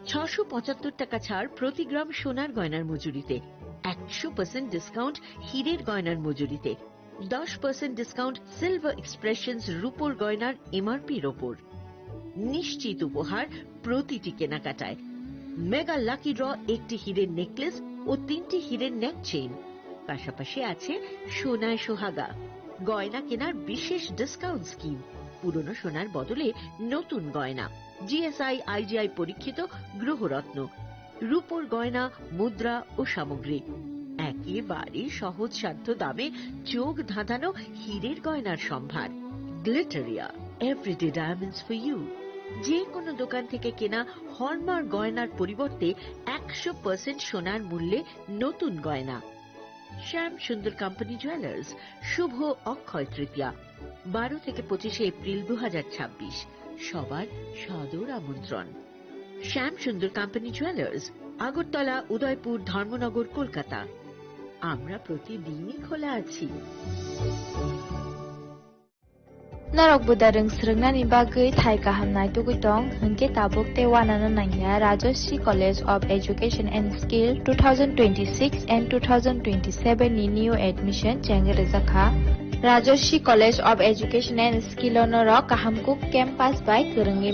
ছশো পঁচাত্তর টাকা ছাড় প্রতি গ্রাম সোনার গয়নার মজুরিতে, একশো পার্সেন্ট ডিসকাউন্ট হীরের গয়নার মজুরিতে, দশ পার্সেন্ট ডিসকাউন্ট সিলভার এক্সপ্রেশনস রূপোর গয়নার এমআরপির ওপর। নিশ্চিত উপহার প্রতিটি কেনাকাটায়। মেগা লাকি ড্র, একটি হীরের নেকলেস ও তিনটি হীরের নেক চেইন। পাশাপাশি আছে সোনায় সোহাগা, গয়না কেনার বিশেষ ডিসকাউন্ট স্কিম, পুরনো সোনার বদলে নতুন গয়না, জিএসআই আইজিআই পরীক্ষিত গ্রহরত্ন, রূপোর গয়না, মুদ্রা ও সামগ্রী। একেবারে সহজসাধ্য দামে চোখ ধাঁধানো হীরের গয়নার সম্ভার। Glitteria, everyday diamonds for you. যে কোনো দোকান থেকে কেনা হলমার্ক গয়নার পরিবর্তে একশো পার্সেন্ট সোনার মূল্যে নতুন গয়না। শ্যাম সুন্দর কোম্পানি জুয়েলার্স, শুভ অক্ষয় তৃতীয়া, বারো থেকে পঁচিশে এপ্রিল দু হাজার ছাব্বিশ। সবার সাদর আমন্ত্রণ। শ্যাম সুন্দর কোম্পানি জুয়েলার্স, আগরতলা, উদয়পুর, ধর্মনগর, কলকাতা। আমরা প্রতিদিনই খোলা আছি। Norok budarung swrwngnani bagwi thai kaham naitugwi tong, hwnkhe tabuk tei uanano nangya Rajashree College of Education and Skill two thousand twenty-six and two thousand twenty-seven ni new admission chengwi rwjakha. Rajashree College of Education and Skill o norok kaham kuk campus bai kwrwngwi